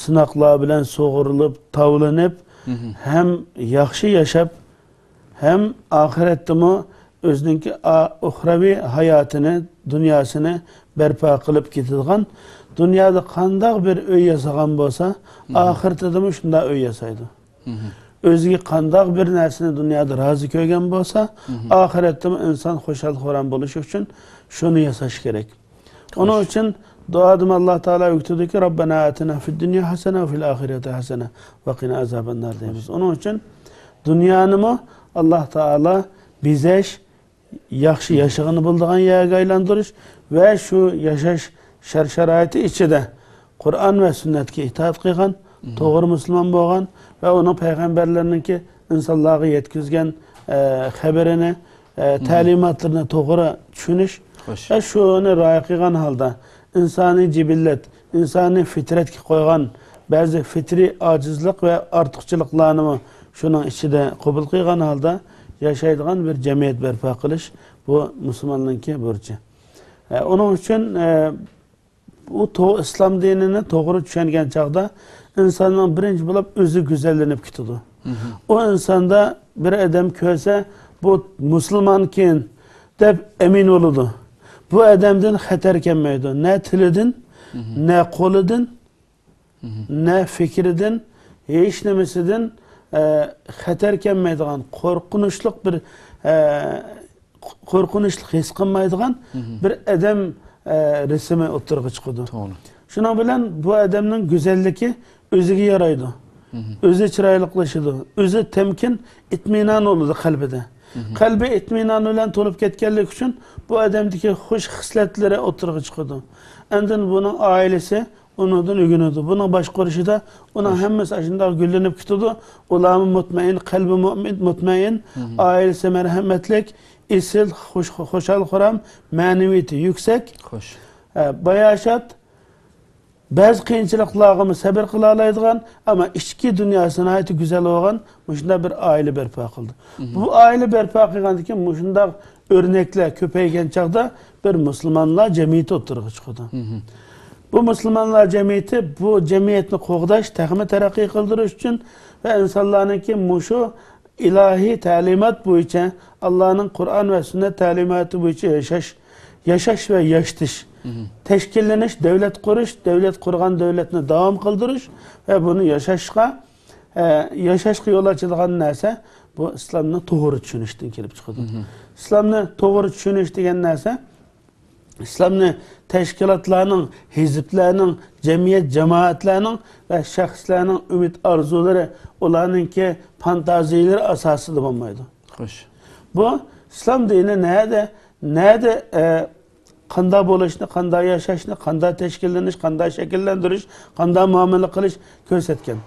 سىناقلار بىلەن سۇغۇرۇلۇپ، تاۋلىنىپ، مم. ھەم ياخشى ياشاپ، ھەم ئاخىرەتتىمۇ ئۆزىنىڭكى ئا-، ئۇخرەۋى ھاياتىنى، دۇنياسىنى بەرپا قىلىپ كېتىدىغان، دۇنيادا قانداق بىر ئۆي ياسىغان بولسا، مم. ئاخىرىتىدىمۇ شۇنداق ئۆي ياسايدۇ. مم. ئۆزىگە قانداق بىر نەرسىنى دۇنيادا رازى كۆرگەن بولسا، مم. ئاخىرەتتىمۇ ئىنسان خۇشال-خۇرام بولۇشى ئۈچۈن شۇنى ياساش كېرەك. ئۇنىڭ ئۈچۈن دۇئادىمۇ ئاللاھ تائالا ئۆگىتىدۇكى، رەببەنا ئاتىنا فىد دۇنيا ھەسەنە ۋە فىل ئاخىرەتى ھەسەنە ۋە قىنا ئازابەننار دەيمىز. ئۇنىڭ ئۈچۈن دۇنيانىمۇ ئاللاھ تائالا بېزەش، ياخشى ياشىغىلى بولىدىغان يەرگە ئايلاندۇرۇش ۋە شۇ ياشاش شەر-شارائىتى ئىچىدە قۇرئان ۋە سۈننەتكە ئىتائەت قىلغان، مم. توغرا مۇسۇلمان بولغان ۋە ئۇنىڭ پەيغەمبەرلىرىنىڭكى ئىنسانلارغا يەتكۈزگەن، ئە، خەۋىرىنى، ئە، مم. تەلىماتلىرىنى توغرا چۈشىنىش خوش. ۋە شۇنى رىئايە قىلغان ھالدا ئىنسانىي جىبىللەت، ئىنسانىي فىترەتكە قويغان بەزى فىترىي ئاجىزلىق ۋە ئارتۇقچىلىقلارنىمۇ شۇنىڭ ئىچىدە قوبۇل قىلغان ھالدا ياشايدىغان بىر جەمئىيەت بەرپا قىلىش، بۇ مۇسۇلماننىڭكى بۇرچى. ئە، ئۇنىڭ ئۈچۈن، ئە، بۇ تو-، ئىسلام دىنىنى توغرا چۈشەنگەن چاغدا ئىنساننىڭ بىرىنچى بولۇپ ئۆزى گۈزەللىنىپ كېتىدۇ. مم. ئۇ ئىنساندا بىر ئادەم كۆرسە، بۇ مۇسۇلمانكەن دەپ ئەمىن بولىدۇ. بۇ ئادەمدىن خەتەر كەلمەيدۇ. نە تىلىدىن، مم. نە قولىدىن، مم. نە فىكرىدىن، ھېچ نېمىسىدىن، ئە، خەتەر كەلمەيدىغان، قورقۇنچلۇق بىر، ئە، قورقۇنچلۇق ھېس قىلمايدىغان مم. بىر ئادەم، ئە، رەسىمى ئوتتۇرىغا چىقىدۇ. توغرا. شۇنىڭ بىلەن بۇ ئادەمنىڭ گۈزەللىكى ئۆزىگە يارايدۇ. مم. ئۆزى چىرايلىقلىشىدۇ. ئۆزى تەمكىن، ئىتمىنان بولىدۇ قەلبىدە. قەلبى ئىتمىنان بىلەن تولۇپ كەتكەنلىكى ئۈچۈن بۇ ئادەمدىكى خۇش خىسلەتلىرى ئوتتۇرىغا چىقىدۇ. ئاندىن بۇنىڭ ئائىلىسى ئۇنىڭدىن ئۆگىنىدۇ. بۇنىڭ باشقۇرۇشىدا ئۇنىڭ ھەممىسى ئاشۇنداق گۈللىنىپ كېتىدۇ. ئۇلارمۇ مۇتمەئىن، قەلبى مۇئمىن، مۇتمەئىن، ئائىلىسى مەرھەمەتلىك، ئېسىل، خۇش-، خۇشال-خۇرام، مەنىۋىيىتى يۈكسەك. ئە، باياشات، بەزى قىيىنچىلىقلارغىمۇ سەبىر قىلالايدىغان، ئەمما ئىچكى دۇنياسى ناھايىتى گۈزەل بولغان مۇشۇنداق بىر ئائىلە بەرپا قىلدى. بۇ ئائىلە بەرپا قىلغاندىن كېيىن مۇشۇنداق ئۆرنەكلەر كۆپەيگەن چاغدا بىر مۇسۇلمانلار جەمئىيىتى ئوتتۇرىغا چىقىدۇ. بۇ مۇسۇلمانلار جەمئىيىتى بۇ جەمئىيەتنى قوغداش، تېخىمۇ تەرەققىي قىلدۇرۇش ئۈچۈن ۋە ئىنسانلارنىڭكى مۇشۇ ئىلاھىي تەلىمات بويىچە، ئاللانىڭ قۇرئان ۋە سۈننەت تەلىماتى بويىچە ياشاش، ياشاش ۋە ياشىتىش، تەشكىللىنىش، دۆلەت قۇرۇش، دۆلەت قۇرغان دۆلەتنى داۋام قىلدۇرۇش ۋە بۇنى ياشاشقا، ئە، ياشاشقا يول ئاچىدىغان نەرسە بۇ ئىسلامنى توغرا چۈشىنىشتىن كېلىپ چىقىدۇ. ئىسلامنى توغرا چۈشىنىش دېگەن نەرسە ئىسلامنى تەشكىلاتلارنىڭ، ھېزىپلەرنىڭ، جەمئىيەت، جامائەتلەرنىڭ ۋە شەخسلەرنىڭ ئۈمىد ئارزۇلىرى، ئۇلارنىڭكى فانتازىيىلىرى ئاساسىدا بولمايدۇ. خوش. بۇ ئىسلام دىنى نەدە، نەدە، ئە، قانداق بولۇشنى، قانداق ياشاشنى، قانداق تەشكىللىنىش، قانداق شەكىللەندۈرۈش، قانداق مۇئامىلە قىلىش كۆرسەتكەن.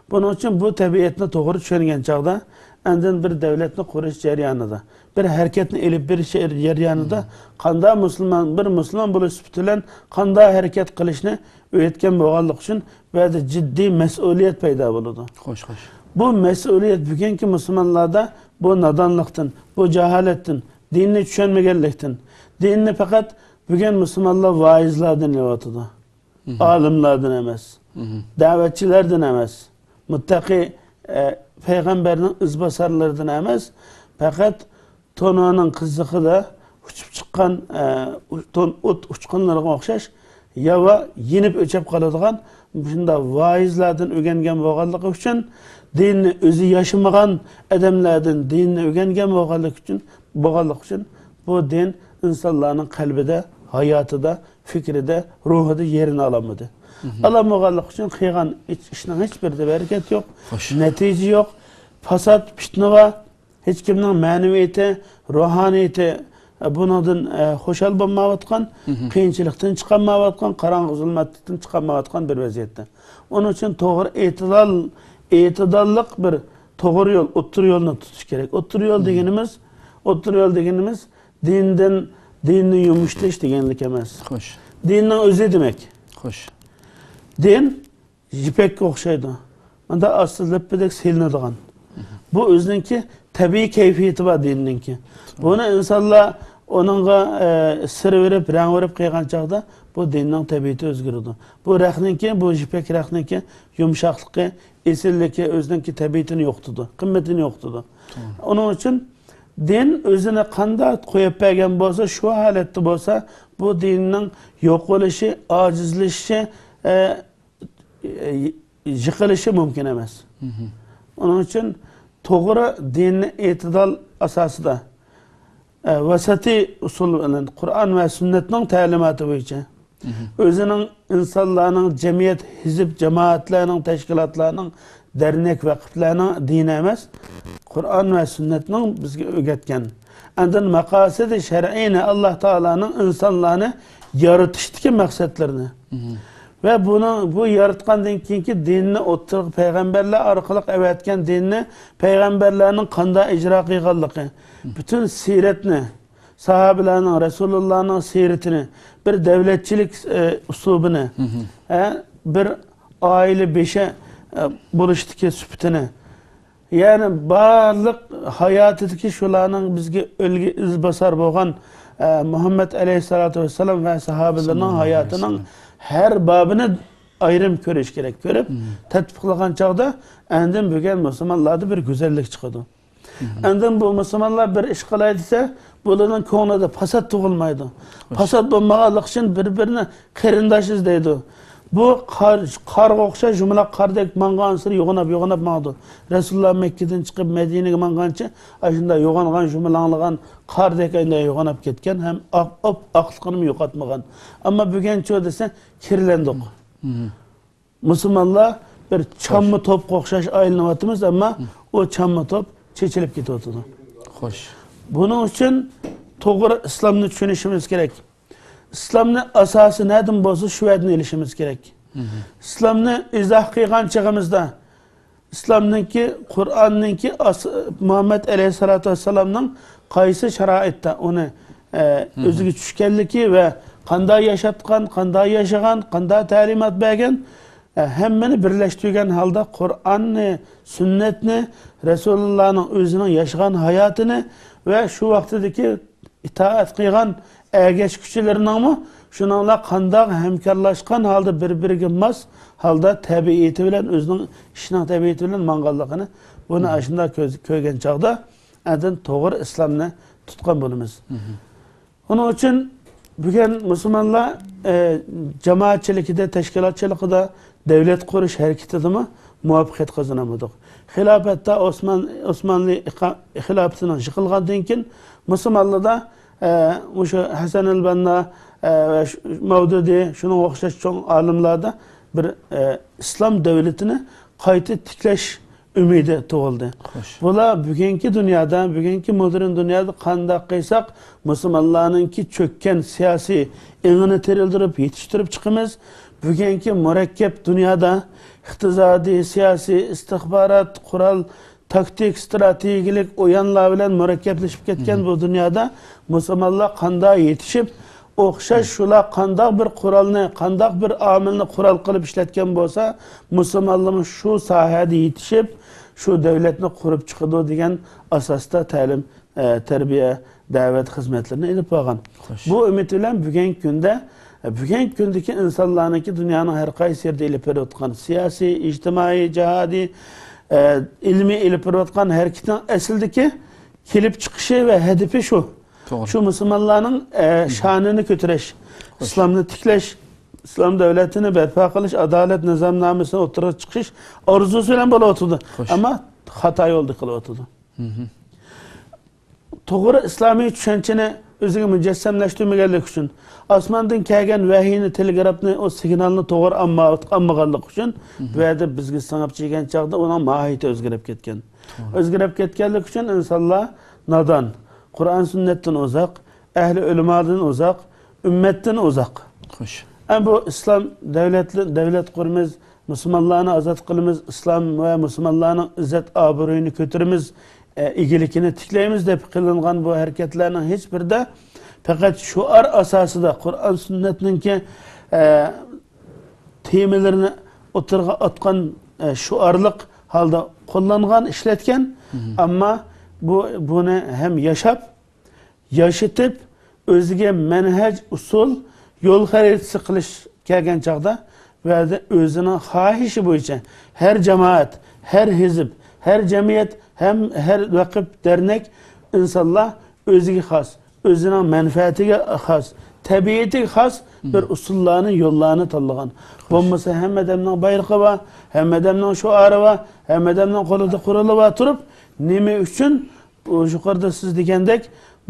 بۇنىڭ ئۈچۈن بۇ تەبىئەتنى توغرا چۈشەنگەن چاغدا، ئاندىن بىر دۆلەتنى قۇرۇش جەريانىدا، بىر ھەرىكەتنى ئېلىپ بېرىش جەريانىدا قانداق مۇسۇلمان، بىر مۇسۇلمان بولۇش سۈپىتى بىلەن قانداق ھەرىكەت قىلىشنى ئۆگەتكەن بولغانلىقى ئۈچۈن بۇ يەردە جىددىي مەسئۇلىيەت پەيدا بولىدۇ. خوش، خوش. بۇ مەسئۇلىيەت بۈگۈنكى مۇسۇلمانلاردا بۇ نادانلىقتىن، بۇ جاھالەتتىن، دىننى چۈشەنمىگەنلىكتىن، دىننى پەقەت بۈگۈن مۇسۇلمانلار ۋائىزلاردىن ئېلىۋاتىدۇ. ئالىملاردىن ئەمەس، دەۋەتچىلەردىن ئەمەس، مۇتتەقى، ئە، پەيغەمبەرنىڭ ئىزباسارلىرىدىن ئەمەس، پەقەت تورنانىڭ قىزىقىدا ئۇچۇپ چىققان، ئە، ئۇ-، تون-، ئوت ئۇچقۇنلىرىغا ئوخشاش ياۋا يېنىپ ئۆچۈپ قالىدىغان مۇشۇنداق ۋائىزلاردىن ئۆگەنگەن بولغانلىقى ئۈچۈن، دىننى ئۆزى ياشىمىغان ئادەملەردىن دىننى ئۆگەنگەن بولغانلىقى ئۈچۈن، بولغانلىقى ئۈچۈن بۇ دىن ئىنسانلارنىڭ قەلبىدە، ھاياتىدا، پىكرىدە، روھىدا يېرىنى ئالالمىدى. ئالالمىغانلىقى ئۈچۈن قىلغان ئىش-، ئىشنىڭ ھېچبىرىدە بەرىكەت يوق، خوش. نەتىجە يوق، پاسات، پىتنە بار، ھېچكىمنىڭ مەنىۋىيىتى، روھانىيىتى، ئە، بۇنىڭدىن، ئە، خۇشال بولمايۋاتقان، قىيىنچىلىقتىن چىقالمايۋاتقان، قاراڭغۇ زۇلمەتتىن چىقالمايۋاتقان بىر ۋەزىيەتتە. ئۇنىڭ ئۈچۈن توغرا ئېتىدال، ئېتىداللىق بىر توغرا يول، ئوتتۇرا يولنى تۇتۇش كېرەك. ئوتتۇرا يول دېگىنىمىز، ئوتتۇرا يول دېگىنىمىز دىندىن، دىننى يۇمشىتىش دېگەنلىك ئەمەس. خوش. دىننىڭ ئۆزى دېمەك. خوش. دىن يىپەككە ئوخشايدۇ. مۇنداق ئاستا لىپپىدەك سېلىنىدىغان. بۇ ئۆزىنىڭكى تەبىئىي كەيپىياتى بار دىننىڭكى. بۇنى ئىنسانلار ئۇنىڭغا، ئە، سىر بېرىپ، رەڭ بېرىپ قىلغان چاغدا بۇ دىننىڭ تەبىئىتى ئۆزگىرىدۇ. بۇ رەختنىڭكى، بۇ يىپەك رەختنىڭكى يۇمشاقلىقى، ئېسىللىكى ئۆزىنىڭكى تەبىئىتىنى يوقىتىدۇ، قىممىتىنى يوقىتىدۇ. ئۇنىڭ ئۈچۈن دىن ئۆزىنى قانداق قويۇپ بەرگەن بولسا، شۇ ھالەتتە بولسا، بۇ دىننىڭ يوقىلىشى، ئاجىزلىشىشى، ئە، يىقىلىشى مۇمكىن ئەمەس. ئۇنىڭ ئۈچۈن توغرا دىننى ئېتىدال ئاساسىدا، ئە، ۋەسەتىي ئۇسۇل بىلەن قۇرئان ۋە سۈننەتنىڭ تەلىماتى بويىچە ئۆزىنىڭ، ئىنسانلارنىڭ، جەمئىيەت، ھىزب، جامائەتلەرنىڭ، تەشكىلاتلارنىڭ، دەرنەك، ۋەقىپلەرنىڭ دىنى ئەمەس، قۇرئان ۋە سۈننەتنىڭ بىزگە ئۆگەتكەن. ئاندىن مەقاسىدى شەرئىينى، ئاللا تائالانىڭ ئىنسانلارنى يارىتىشتىكى مەقسەتلىرىنى ۋە بۇنىڭ، بۇ ياراتقاندىن كېيىنكى دىننى ئوتتۇرىغا پەيغەمبەرلەر ئارقىلىق ئەۋەتكەن دىننى پەيغەمبەرلەرنىڭ قانداق ئىجرا قىلغانلىقى، پۈتۈن سىرەتنى، ساھابىلەرنىڭ، رەسۇلۇللانىڭ سىرىتىنى، بىر دۆلەتچىلىك، ئە، ئۇسلۇبىنى، ئە، بىر ئائىلە بېشى، ئە، بولۇشتىكى سۈپىتىنى، يەنى بارلىق ھاياتىدىكى شۇلارنىڭ بىزگە ئۈلگە ئىزباسار بولغان، ئە، مۇھەممەد ئەلەيھىسسالاتۇ ۋەسسالام ۋە ساھابىلىرىنىڭ ھاياتىنىڭ ھەر بابىنى ئايرىم كۆرۈش كېرەك. كۆرۈپ، تەتبىقلىغان چاغدا ئاندىن بۈگۈن مۇسۇلمانلاردا بىر گۈزەللىك چىقىدۇ. ئاندىن بۇ مۇسۇلمانلار بىر ئىش قىلاي دېسە، بۇلارنىڭ كۆڭلىدە پاسات تۇغۇلمايدۇ. پاسات بولمىغانلىقى ئۈچۈن بىر-بىرىنى قېرىنداش ئىزدەيدۇ. بۇ قار، قارغا ئوخشاش يۇمىلاق قاردەك ماڭغانسېرى يوغىناپ، يوغىناپ ماڭىدۇ. رەسۇلۇللا مەككىدىن چىقىپ مەدىنىگە ماڭغانچە ئاشۇنداق يوغانغان، يۇمىلاڭلىغان قاردەك ئايدا يوغىناپ كەتكەن ھەم ئاق، ئاق، ئاقلىقىنىمۇ يوقاتمىغان. ئەمما بۈگۈنچۇ دېسە، كىرلەندۇق. مۇسۇلمانلار بىر چامما توپقا ئوخشاش ئايلىنىۋاتىمىز، ئەمما ئۇ چامما توپ چېچىلىپ كېتىۋاتىدۇ. خوش. بۇنىڭ ئۈچۈن توغرا ئىسلامنى چۈشىنىشىمىز كېرەك. ئىسلامنى ئاساسى نەدىن بولسا، شۇ يەردىن ئېلىشىمىز كېرەك. ئىسلامنى ئىزاھ قىلغان چېغىمىزدا، ئىسلامنىڭكى، قۇرئاننىڭكى ئاس-، مۇھەممەد ئەلەيھىسسالاتۇ ۋەسسالامنىڭ قايسى شارائىتتا ئۇنى، ئە، ئۆزىگە چۈشكەنلىكى ۋە قانداق ياشاتقان، قانداق ياشىغان، قانداق تەلىمات بەرگەن، ئە، ھەممىنى بىرلەشتۈرگەن ھالدا قۇرئاننى، سۈننەتنى، رەسۇلۇللانىڭ ئۆزىنىڭ ياشىغان ھاياتىنى ۋە شۇ ۋاقتىدىكى ئىتائەت قىلغان ئەگەشكۈچىلىرىنىڭمۇ شۇنىڭلا قانداق ھەمكارلاشقان ھالدا، بىر-بىرىگە ماس ھالدا، تەبىئىتى بىلەن، ئۆزىنىڭ ئىشىنىڭ تەبىئىتى بىلەن ماڭغانلىقىنى، بۇنى ئاشۇنداق كۆز-، كۆرگەن چاغدا ئاندىن توغرا ئىسلامنى تۇتقان بولىمىز. ئۇنىڭ ئۈچۈن بۈگۈن مۇسۇلمانلار، ئە، جامائەتچىلىكىدە، تەشكىلاتچىلىقىدا، دۆلەت قۇرۇش ھەرىكىتىدىمۇ مۇۋەپپەقىيەت قازىنالمىدۇق. خىلاپەتتە ئوسمان-، ئوسمانلى ئىقا-، خىلاپىتىنىڭ يىقىلغاندىن كېيىن مۇسۇلمانلاردا، ئە، مۇشۇ ھەسەن ئەل بەننا، ئە، ۋە شۇ، مەۋدۇدى، شۇنىڭغا ئوخشاش چوڭ ئالىملاردا بىر، ئە، ئىسلام دۆلىتىنى قايتا تىكلەش ئۈمىدى تۇغۇلدى. خوش. بۇلار بۈگۈنكى دۇنيادا، بۈگۈنكى مودېرن دۇنيادا قانداق قىلساق مۇسۇلمانلارنىڭكى چۆككەن سىياسىي ئېڭىنى تىرىلدۈرۈپ، يېتىشتۈرۈپ چىقىمىز. بۈگۈنكى مۇرەككەپ دۇنيادا ئىقتىسادىي، سىياسىي، ئىستىخبارات، قورال، تاكتىك، ئىستراتېگىيەلىك ئويۇنلار بىلەن مۇرەككەپلىشىپ كەتكەن بۇ دۇنيادا مۇسۇلمانلار قانداق يېتىشىپ، ئوخشاش شۇلار قانداق بىر قورالنى، قانداق بىر ئامىلنى قورال قىلىپ ئىشلەتكەن بولسا، مۇسۇلمانلارمۇ شۇ ساھەدە يېتىشىپ، شۇ دۆلەتنى قۇرۇپ چىقىدۇ دېگەن ئاساستا تەلىم، ئە، تەربىيە، دەۋەت خىزمەتلىرىنى ئېلىپ بارغان. خوش. بۇ ئۈمىد بىلەن بۈگۈنكى كۈندە، ئە، بۈگۈنكى كۈندىكى ئىنسانلارنىڭكى دۇنيانىڭ ھەر قايسى يېرىدە ئېلىپ بېرىۋاتقان سىياسىي، ئىجتىمائىي، جىھادىي، ئە، ئىلمىي ئېلىپ بېرىۋاتقان ھەرىكىتىنىڭ ئەسلىدىكى كېلىپ چىقىشى ۋە ھەدىپى شۇ. توغرا. شۇ مۇسۇلمانلارنىڭ، ئە، شانىنى كۆتۈرۈش، خوش. ئىسلامنى تىكلەش، ئىسلام دۆلىتىنى بەرپا قىلىش، ئادالەت نىزامنامىسىنى ئوتتۇرىغا چىقىش ئارزۇسى بىلەن بولۇۋاتىدۇ. خوش. ئەمما خاتا يولدا قىلىۋاتىدۇ. توغرا ئىسلامىي چۈشەنچىنى ئۆزىگە مۇجەسسەملەشتۈرمىگەنلىكى ئۈچۈن، ئاسماندىن كەلگەن ۋەھىينى، تېلېگرافنى، ئۇ سىگنالنى توغرا ئالما-، ئالمىغانلىقى ئۈچۈن، بۇ يەردە بىزگە سىڭىپ چىققان چاغدا ئۇنىڭ ماھىيىتى ئۆزگىرىپ كەتكەن. توغرا. ئۆزگىرىپ كەتكەنلىكى ئۈچۈن ئىنسانلار نادان، قۇرئان سۈننەتتىن ئۇزاق، ئەھلى ئۆلىمادىن ئۇزاق، ئۈممەتتىن ئۇزاق. خوش. ئەمما بۇ ئىسلام دۆلەتلى-، دۆلەت قۇرىمىز، مۇسۇلمانلارنى ئازاد قىلىمىز، ئىسلام ۋە مۇسۇلمانلارنىڭ ئىززەت ئابرۇيىنى كۆتۈرىمىز، ئە، ئىگىلىكىنى تىكلەيمىز دەپ قىلىنغان بۇ ھەرىكەتلەرنىڭ ھېچ بىرىدە پەقەت شوئار ئاساسىدا قۇرئان سۈننەتنىڭكى، ئە، تېمىلىرىنى ئوتتۇرىغا ئاتقان، ئە، شوئارلىق ھالدا قوللانغان، ئىشلەتكەن. ئەمما بۇ، بۇنى ھەم ياشاپ، ياشىتىپ، ئۆزىگە مەنھەج، ئۇسۇل، يول خەرىتىسى قىلىش كەلگەن چاغدا، بۇ يەردە ئۆزىنىڭ خاھىشى بويىچە ھەر جامائەت، ھەر ھىزب، ھەر جەمئىيەت، ھەم ھەر ۋەقىپ، دەرنەك، ئىنسانلار ئۆزىگە خاس، ئۆزىنىڭ مەنپەئەتىگە خاس، تەبىئىتىگە خاس بىر ئۇسۇللارنى، يوللارنى تاللىغان. بولمىسا ھەممە ئادەمنىڭ بايرىقى بار، ھەممە ئادەمنىڭ شوئارى بار، ھەممە ئادەمنىڭ قولىدا قورالى بار تۇرۇپ، نېمە ئۈچۈن ئۇ يۇقىرىدا سىز دېگەندەك،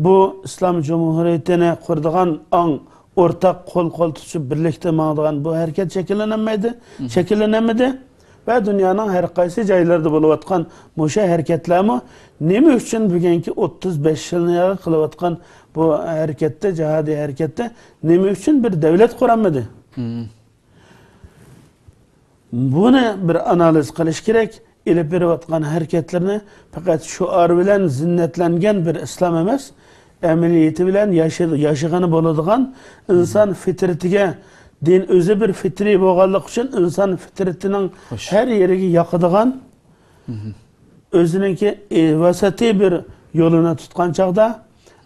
بۇ ئىسلام جۇمھۇرىيىتىنى قۇرىدىغان ئاڭ، ئورتاق قول-قول تۇتۇشۇپ بىرلىكتە ماڭىدىغان بۇ ھەرىكەت شەكىللىنەلمەيدى، شەكىللىنەلمىدى. ۋە دۇنيانىڭ ھەر قايسى جايلىرىدا بولۇۋاتقان مۇشۇ ھەرىكەتلەرمۇ نېمە ئۈچۈن بۈگۈنكى ئوتتۇز بەش يىلنى قىلىۋاتقان بۇ ھەرىكەتتە، جىھادىي ھەرىكەتتە نېمە ئۈچۈن بىر دۆلەت قۇرالمىدى؟ بۇنى بىر ئانالىز قىلىش كېرەك. ئېلىپ بېرىۋاتقان ھەرىكەتلىرىنى پەقەت شوئار بىلەن زىننەتلەنگەن بىر ئىسلام ئەمەس، ئەمەلىيىتى بىلەن ياشا-، ياشىغىنى بولىدىغان، ئىنسان فىترىتىگە، دىن ئۆزى بىر فىترىي بولغانلىقى ئۈچۈن ئىنسان فىترىتىنىڭ ھەر يېرىگە ياقىدىغان، ئۆزىنىڭكى، ئى، ۋەسەتىي بىر يولىنى تۇتقان چاغدا،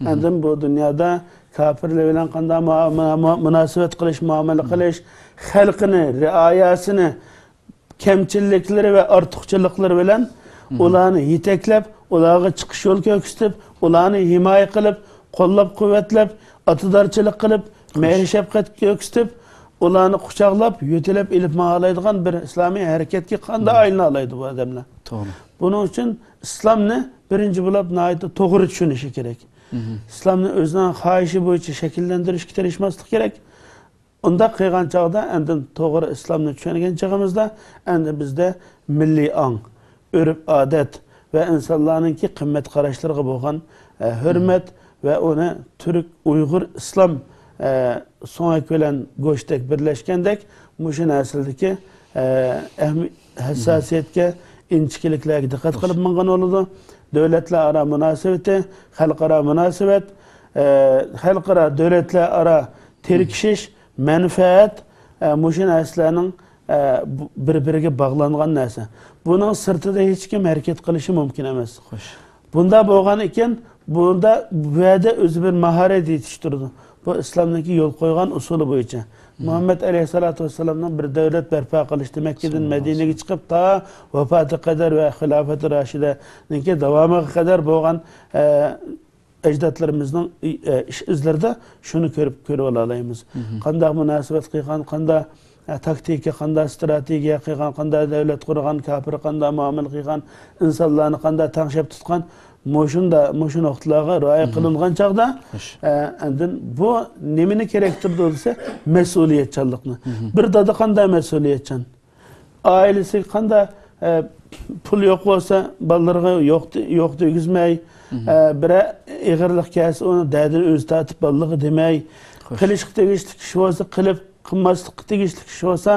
ئاندىن بۇ دۇنيادا كاپىرلار بىلەن قانداق مۇ-، مۇ-، مۇ-، مۇناسىۋەت قىلىش، مۇئامىلە قىلىش، خەلقىنى، رىئايەسىنى، كەمچىلىكلىرى ۋە ئارتۇقچىلىقلىرى بىلەن ئۇلارنى يېتەكلەپ، ئۇلارغا چىقىش يول كۆرسىتىپ، ئۇلارنى ھىمايە قىلىپ، قوللاپ-قۇۋۋەتلەپ، ئاتىدارچىلىق قىلىپ، مېھىر-شەپقەت كۆرسىتىپ، ئۇلارنى قۇچاقلاپ، يۆتىلەپ ئېلىپ ماڭالايدىغان بىر ئىسلامىي ھەرىكەتكە قانداق ئايلىنالايدۇ بۇ ئادەملەر؟ توغرا. بۇنىڭ ئۈچۈن ئىسلامنى بىرىنچى بولۇپ ناھايىتى توغرا چۈشىنىشى كېرەك. ئىسلامنى ئۆزىنىڭ خاھىشى بويىچە شەكىللەندۈرۈشكە تىرىشماسلىق كېرەك. ئۇنداق قىلغان چاغدا، ئاندىن توغرا ئىسلامنى چۈشەنگەن چېغىمىزدا، ئەمدى بىزدە مىللىي ئاڭ، ئۆرپ-ئادەت ۋە ئىنسانلارنىڭكى قىممەت قاراشلىرىغا بولغان، ئە، ھۆرمەت ۋە ئۇنى تۈرك، ئۇيغۇر، ئىسلام، ئە، سۆڭەك بىلەن گۆشتەك بىرلەشكەندەك، مۇشۇ نەرسىلىدىكى، ئە، ئەھمى-، ھەسساسىيەتكە، ئىنچىكىلىكلەرگە دىققەت قىلىپ ماڭغان بولىدۇ. دۆلەتلەر ئارا مۇناسىۋىتى، خەلقئارا مۇناسىۋەت، ئە، خەلقئارا دۆلەتلەر ئارا تىركىشىش، مەنپەئەت، ئە، مۇشۇ نەرسىلەرنىڭ، ئە، بۇ-، بىر-بىرىگە باغلانغان نەرسە. بۇنىڭ سىرتىدا ھېچكىم ھەرىكەت قىلىشى مۇمكىن ئەمەس. خوش. بۇنداق بولغان ئىكەن، بۇندا بۇ يەردە ئۆزى بىر ماھارەت يېتىشتۈرىدۇ. بۇ ئىسلامنىڭكى يول قويغان ئۇسۇلى بويىچە. مۇھەممەد ئەلەيھىسسالاتۇ ۋەسسالامنىڭ بىر دۆلەت بەرپا قىلىشتا مەككىدىن مەدىنىگە چىقىپ، تا ۋاپاتى قەدەر ۋە خىلاپەتى راشىدەنىڭكى داۋامىغا قەدەر بولغان، ئە، ئەجدادلىرىمىزنىڭ، ئى-، ئە، ئىش ئىزلىرىدا شۇنى كۆرۈپ، كۆرۈۋالالايمىز. قانداق مۇناسىۋەت قىلغان، قانداق، ئە، تاكتىكا، قانداق ستراتېگىيە قىلغان، قانداق دۆلەت قۇرغان، كاپىر قانداق مۇئامىلە قىلغان، ئىنسانلارنى قانداق تەڭشەپ تۇتقان، مۇشۇندا، مۇشۇ نۇقتىلارغا رىئايە قىلىنغان چاغدا، خوش. ئە، ئاندىن بۇ نېمىنى كېرەكتۈرىدۇ دېسە، مەسئۇلىيەتچانلىقنى. بىر دادا قانداق مەسئۇلىيەتچان؟ ئائىلىسىگە قانداق، ئە، پۇل يوق بولسا، بالىلىرىغا يوق، يوق دېگۈزمەي، ئە، بىرەر ئېغىرلىق كەلسە، ئۇنى دەردىنى ئۆزى تارتىپ، بالىلىرىغا دېمەي، خوش. قىلىشقا تېگىشلىك ئىش بولسا قىلىپ، قىلماسلىققا تېگىشلىك ئىش بولسا،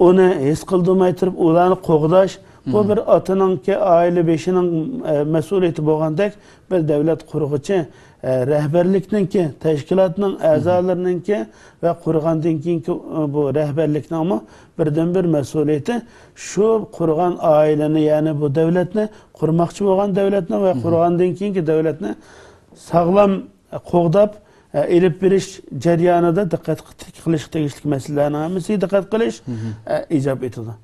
ئۇنى ھېس قىلدۇرماي تۇرۇپ، ئۇلارنى قوغداش، بۇ بىر ئاتىنىڭكى، ئائىلە بېشىنىڭ، ئە، مەسئۇلىيىتى بولغاندەك، بىر دۆلەت قۇرغۇچى، ئە، رەھبەرلىكنىڭكى، تەشكىلاتنىڭ ئەزالىرىنىڭكى ۋە قۇرغاندىن كېيىنكى، ئە، بۇ رەھبەرلىكنىڭمۇ بىردىنبىر مەسئۇلىيىتى شۇ قۇرغان ئائىلىنى، يەنى بۇ دۆلەتنى، قۇرماقچى بولغان دۆلەتنى ۋە قۇرغاندىن كېيىنكى دۆلەتنى ساغلام، ئە، قوغداپ، ئە، ئېلىپ بېرىش جەريانىدا دىققەت قىلىشقا تېگىشلىك مەسىلىلەرنىڭ ھەممىسىگە دىققەت قىلىش، ئە، ئىجاب ئېتىدۇ.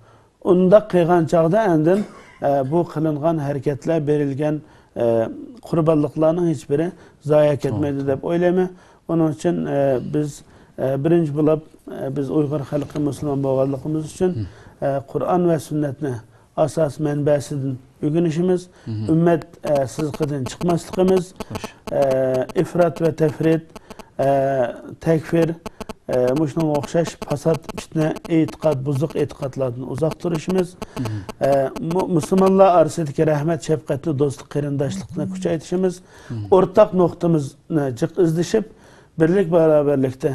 ئۇنداق قىلغان چاغدا ئاندىن، ئە، بۇ قىلىنغان ھەرىكەتلەر، بېرىلگەن، ئە، قۇربانلىقلارنىڭ ھېچبىرى زايە كەتمەيدۇ دەپ ئويلايمەن. ئۇنىڭ ئۈچۈن، ئە، بىز، ئە، بىرىنچى بولۇپ، ئە، بىز ئۇيغۇر خەلقى مۇسۇلمان بولغانلىقىمىز ئۈچۈن، ئە، قۇرئان ۋە سۈننەتنى ئاساس مەنبەسىدىن ئۆگىنىشىمىز، ئۈممەت، ئە، سىزىقىدىن چىقماسلىقىمىز، خوش. ئە، ئىفرات ۋە تەفرىت، ئە، تەكفىر، ئە، مۇشۇنىڭغا ئوخشاش پاسات، پىتنە، ئېتىقاد، بۇزۇق ئېتىقادلاردىن ئۇزاق تۇرۇشىمىز، ئە، مۇ-، مۇسۇلمانلار ئارىسىدىكى رەھمەت، شەپقەتنى، دوستلۇق، قېرىنداشلىقنى كۈچەيتىشىمىز، ئورتاق نۇقتىمىزنى جىق ئىزدىشىپ، بىرلىك، باراۋەرلىكتە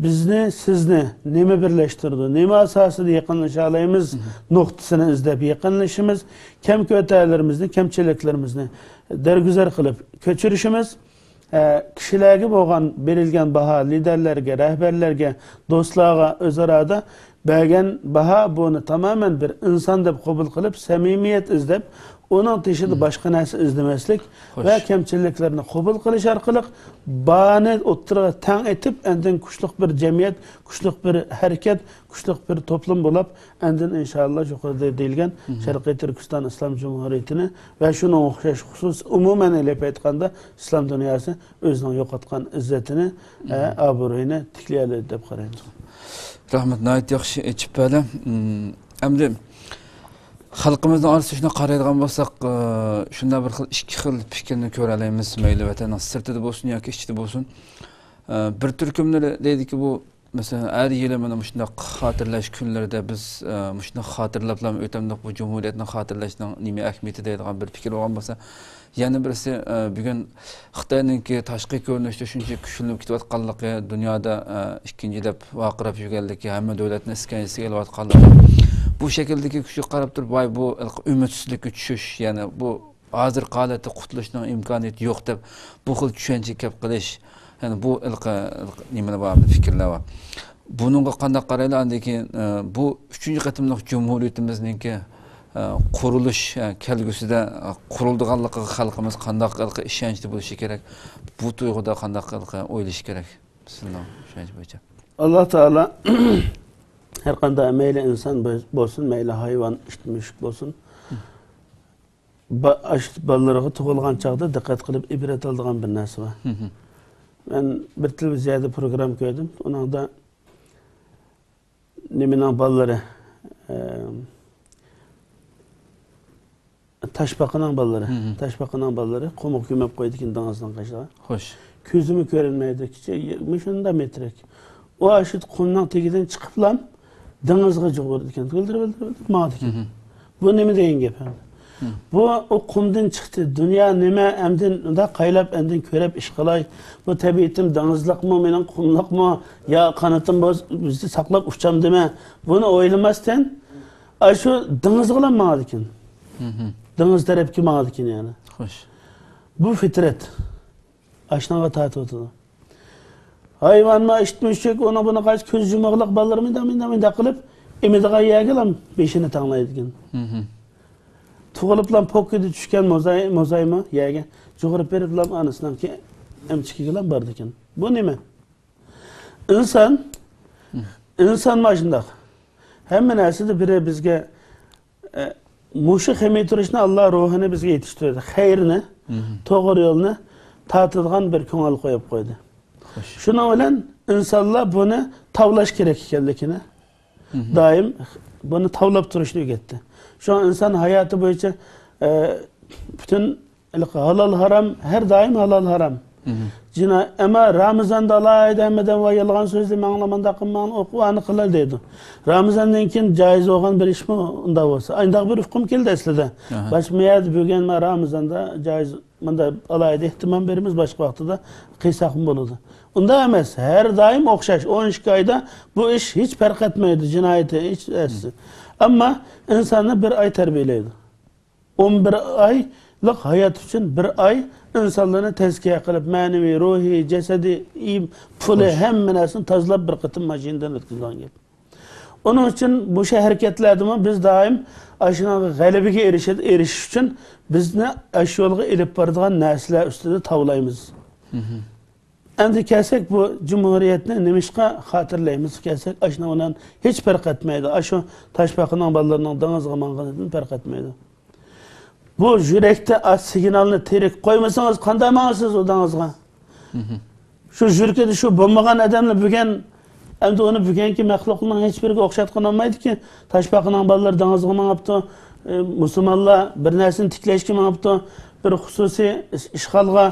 بىزنى، سىزنى نېمە بىرلەشتۈرىدۇ، نېمە ئاساسىدا يېقىنلىشالايمىز نۇقتىسىنى ئىزدەپ يېقىنلىشىمىز، كەم-كۆتەرلىرىمىزنى، كەمچىلىكلىرىمىزنى دەرگۈزەر قىلىپ كۆچۈرۈشىمىز، ئە، كىشىلەرگە بولغان بېرىلگەن باھا، لىدەرلەرگە، رەھبەرلەرگە، دوستلارغا ئۆزئارادا بەرگەن باھا، بۇنى تامامەن بىر ئىنسان دەپ قوبۇل قىلىپ، سەمىمىيەت ئىزدەپ، ئۇنىڭ تېشىدا باشقا نەرسە ئىزدىمەسلىك ۋە كەمچىلىكلەرنى قوبۇل قىلىش ئارقىلىق، بارنى ئوتتۇرىغا تەڭ ئېتىپ، ئاندىن كۈچلۈك بىر جەمئىيەت، كۈچلۈك بىر ھەرىكەت، كۈچلۈك بىر توپلۇم بولۇپ، ئاندىن ئىنشائاللا يۇقىرىدا دېيىلگەن شەرقىي تۈركىستان ئىسلام جۇمھۇرىيىتىنى ۋە شۇنىڭغا ئوخشاش خۇسۇس ئومۇمەن ئېلىپ ئېيتقاندا ئىسلام دۇنياسى ئۆزىنىڭ يوقاتقان ئىززىتىنى، ئە، ئابرۇيىنى تىكلىيەلەيدۇ دەپ قارايمىز. رەھمەت، ناھايىتى ياخشى ئېچىپ بەردى. ئەمدى خەلقىمىزنىڭ ئارىسىدا شۇنداق قارايدىغان بولساق، ئە، شۇنداق بىر خىل، ئىككى خىل پىكىرنى كۆرەلەيمىز. مەيلى ۋەتەننىڭ سىرتىدا بولسۇن ياكى ئىچىدە بولسۇن. ئە، بىر تۈركۈملىرى دەيدىكى، بۇ، مەسىلەن، ھەر يىلى مانا مۇشۇنداق خاتىرىلەش كۈنلىرىدە بىز، ئە، مۇشۇنداق خاتىرىلەپلا ئۆتەمدۇق، بۇ جۇمھۇرىيەتنى خاتىرىلەشنىڭ نېمە ئەھمىيىتى دەيدىغان بىر پىكىر بولغان بولسا، يەنە بىرسى، ئە، بۈگۈن خىتاينىڭكى تاشقى كۆرۈنۈشتە شۇنچە كۈچلىنىپ كېتىۋاتقانلىقى، دۇنيادا، ئە، ئىككىنچى دەپ ۋارقىراپ يۈرگەنلىكى، ھەممە دۆلەتنى ئىسكەنجىسىگە ئېلىۋاتقانلىقى. بۇ شەكىلدىكى كۈچكە قاراپ تۇرۇپ، ۋاي، بۇ ئۈمىدسىزلىككە چۈشۈش، يەنى بۇ ھازىرقى ھالەتتە قۇتۇلۇشنىڭ ئىمكانىيىتى يوق دەپ، بۇ خىل چۈشەنچىگە كېلىپ قېلىش، يەنى بۇ ھېلىقى، ھېلىقى نېمىلەر بار، پىكىرلەر بار. بۇنىڭغا قانداق قارايلى؟ ئاندىن كېيىن، ئە، بۇ ئۈچىنچى قېتىملىق جۇمھۇرىيىتىمىزنىڭكى، ئە، قۇرۇلۇش، ئە، كەلگۈسىدە، ئە، قۇرۇلىدىغانلىقىغا خەلقىمىز قانداق ھېلىقى ئىشەنچتە بولۇشى كېرەك؟ بۇ تۇيغۇدا قانداق ھېلىقى ئويلىشى كېرەك؟ سىزنىڭ چۈشەنچە بويىچە. ئاللا تائالا ھەر قانداق مەيلى ئىنسان بولسۇن، مەيلى ھايۋان، ئىت، مۈشۈك بولسۇن، با-، ئاشۇ بالىلىرىغا تۇغۇلغان چاغدا دىققەت قىلىپ ئىبرەت ئالىدىغان بىر نەرسە بار. مەن بىر تېلېۋىزىيەدە پروگرامما كۆردۈم. ئۇنىڭدا نېمىنىڭ بالىلىرى، ئە، تاشپاقىنىڭ بالىلىرى، تاشپاقىنىڭ بالىلىرى قۇمۇق كۆمۈپ قويىدىكەن دېڭىزنىڭ قېشىغا. خوش. كۆزىمۇ كۆرۈنمەيدۇ، كىچىك، مۇشۇنداق مېتىرەك. ئۇ ئاشۇ قۇمنىڭ تېگىدىن چىقىپلا دېڭىزغا جۇغۇرىدىكەن. ۋىلدىر، ۋىلدىر، ۋىلدىر ماڭىدىكەن. بۇ نېمە دېگەن گەپ ئەمدى؟ بۇ ئۇ قۇمدىن چىقتى. دۇنيا نېمە؟ ئەمدى مۇنداق قايلاپ، ئەمدى كۆرەپ ئىش قىلاي. بۇ تەبىئىتىم دېڭىزلىقمۇ، مېنىڭ قۇملۇقمۇ؟ يا قانىتىم بولسا، بىزنى ساقلاپ ئۇچامدىمەن؟ بۇنى ئويلىماستىن، ئاشۇ دېڭىزغىلا ماڭىدىكەن. دېڭىز تەرەپكە ماڭىدىكەن يەنى. خوش. بۇ فىترەت. ئاشۇنىڭغا تارتىۋاتىدۇ. ھايۋانمۇ، ئىتمۇ، ئۈششەك، ئۇنىڭ بۇنىڭغا كۆز يۇمۇقلۇق، بالىلىرى مۇنداق، مۇنداق، مۇنداق قىلىپ، ئېمىدىغان يەرگىلا بېشىنى تاڭلايدىكەن. تۇغۇلۇپلا پوككىدە چۈشكەن موزاي، موزايمۇ يەرگە جۇغۇرۇپ بېرىپلا ئانىسىنىڭكى ئەمچىكىگىلا بارىدىكەن. بۇ نېمە؟ ئىنسان، ئىنسان مانا شۇنداق. ھەممە نەرسىدە بىرى بىزگە، ئە، مۇشۇ خېمىي تۇرۇشنى، ئاللا روھىنى بىزگە يېتىشتۈردى. خەيرنى، توغرا يولنى تارتىدىغان بىر كۆڭۈل قويۇپ قويدى. خوش. شۇنىڭ بىلەن ئىنسانلار بۇنى تاۋلاش كېرەك ئىكەنلىكىنى، دائىم بۇنى تاۋلاپ تۇرۇشنى ئۆگەتتى. شۇڭا ئىنسان ھاياتى بويىچە، ئە، پۈتۈن ھېلىقى ھالال ھارام، ھەر دائىم ھالال ھارام. جىنا-، ئەمما رامىزاندا ئالاھىدە ھەممىدىن ۋاي يالغان سۆزلىمەڭلار، مانداق قىلماڭلار، ئوقۇ ئانى قىلار دەيدۇ. رامىزاندىن كېيىن جايىز بولغان بىر ئىشمۇ ئۇنداق بولسا؟ ئانداق بىر ھۆكۈم كەلدى ئەسلىدە. باشقا يەردە بۈگۈن مانا رامىزاندا جايىز، مۇنداق ئالاھىدە ئېھتىمام بېرىمىز، باشقا ۋاقتىدا قىلساقمۇ بولىدۇ. ئۇنداق ئەمەس، ھەر دائىم ئوخشاش، ئون ئىككى ئايدا بۇ ئىش ھېچ پەرق ئەتمەيدۇ، جىنايىتى ھېچ نەرسىسى. ئەمما ئىنساننى بىر ئاي تەربىيەلەيدۇ. ئون بىر ئايلىق ھايات ئۈچۈن بىر ئاي ئىنسانلارنى تەزكىيە قىلىپ، مەنىۋى، روھىي، جەسەدىي، ئىم-، پۇلى، ھەممە نەرسىنى تازىلاپ، بىر قېتىم ماشىنىدىن ئۆتكۈزىدىغان گەپ. ئۇنىڭ ئۈچۈن مۇشۇ ھەرىكەتلەردىمۇ بىز دائىم ئاشۇنىڭغا غەلىبىگە ئېرىشە-، ئېرىشىش ئۈچۈن بىزنى ئاشۇ يولغا ئېلىپ بارىدىغان نەرسىلەر ئۈستىدە تاۋلايمىز. ئەمدى كەلسەك، بۇ جۇمھۇرىيەتنى نېمىشقا خاتىرىلەيمىز كەلسەك، ئاشۇنىڭ بىلەن ھېچ پەرق ئەتمەيدۇ. ئاشۇ تاشپاقىنىڭ بالىلىرىنىڭ دېڭىزغا ماڭغىنىدىن پەرق ئەتمەيدۇ. بۇ يۈرەكتە ئاز سىگنالنى تىرىك قويمىسىڭىز، قانداق ماڭىسىز ئۇ دېڭىزغا؟ شۇ يۈرىكىدە شۇ بولمىغان ئادەملەر بۈگۈن، ئەمدى ئۇنى بۈگۈنكى مەخلۇقنىڭ ھېچ بىرىگە ئوخشاتقىلى بولمايدۇكى. تاشپاقىنىڭ بالىلىرى دېڭىزغا ماڭىپتۇ، ئى، مۇسۇلمانلار بىر نەرسىنى تىكلەشكە ماڭىپتۇ، بىر خۇسۇسىي ئىش-، ئىشغالغا،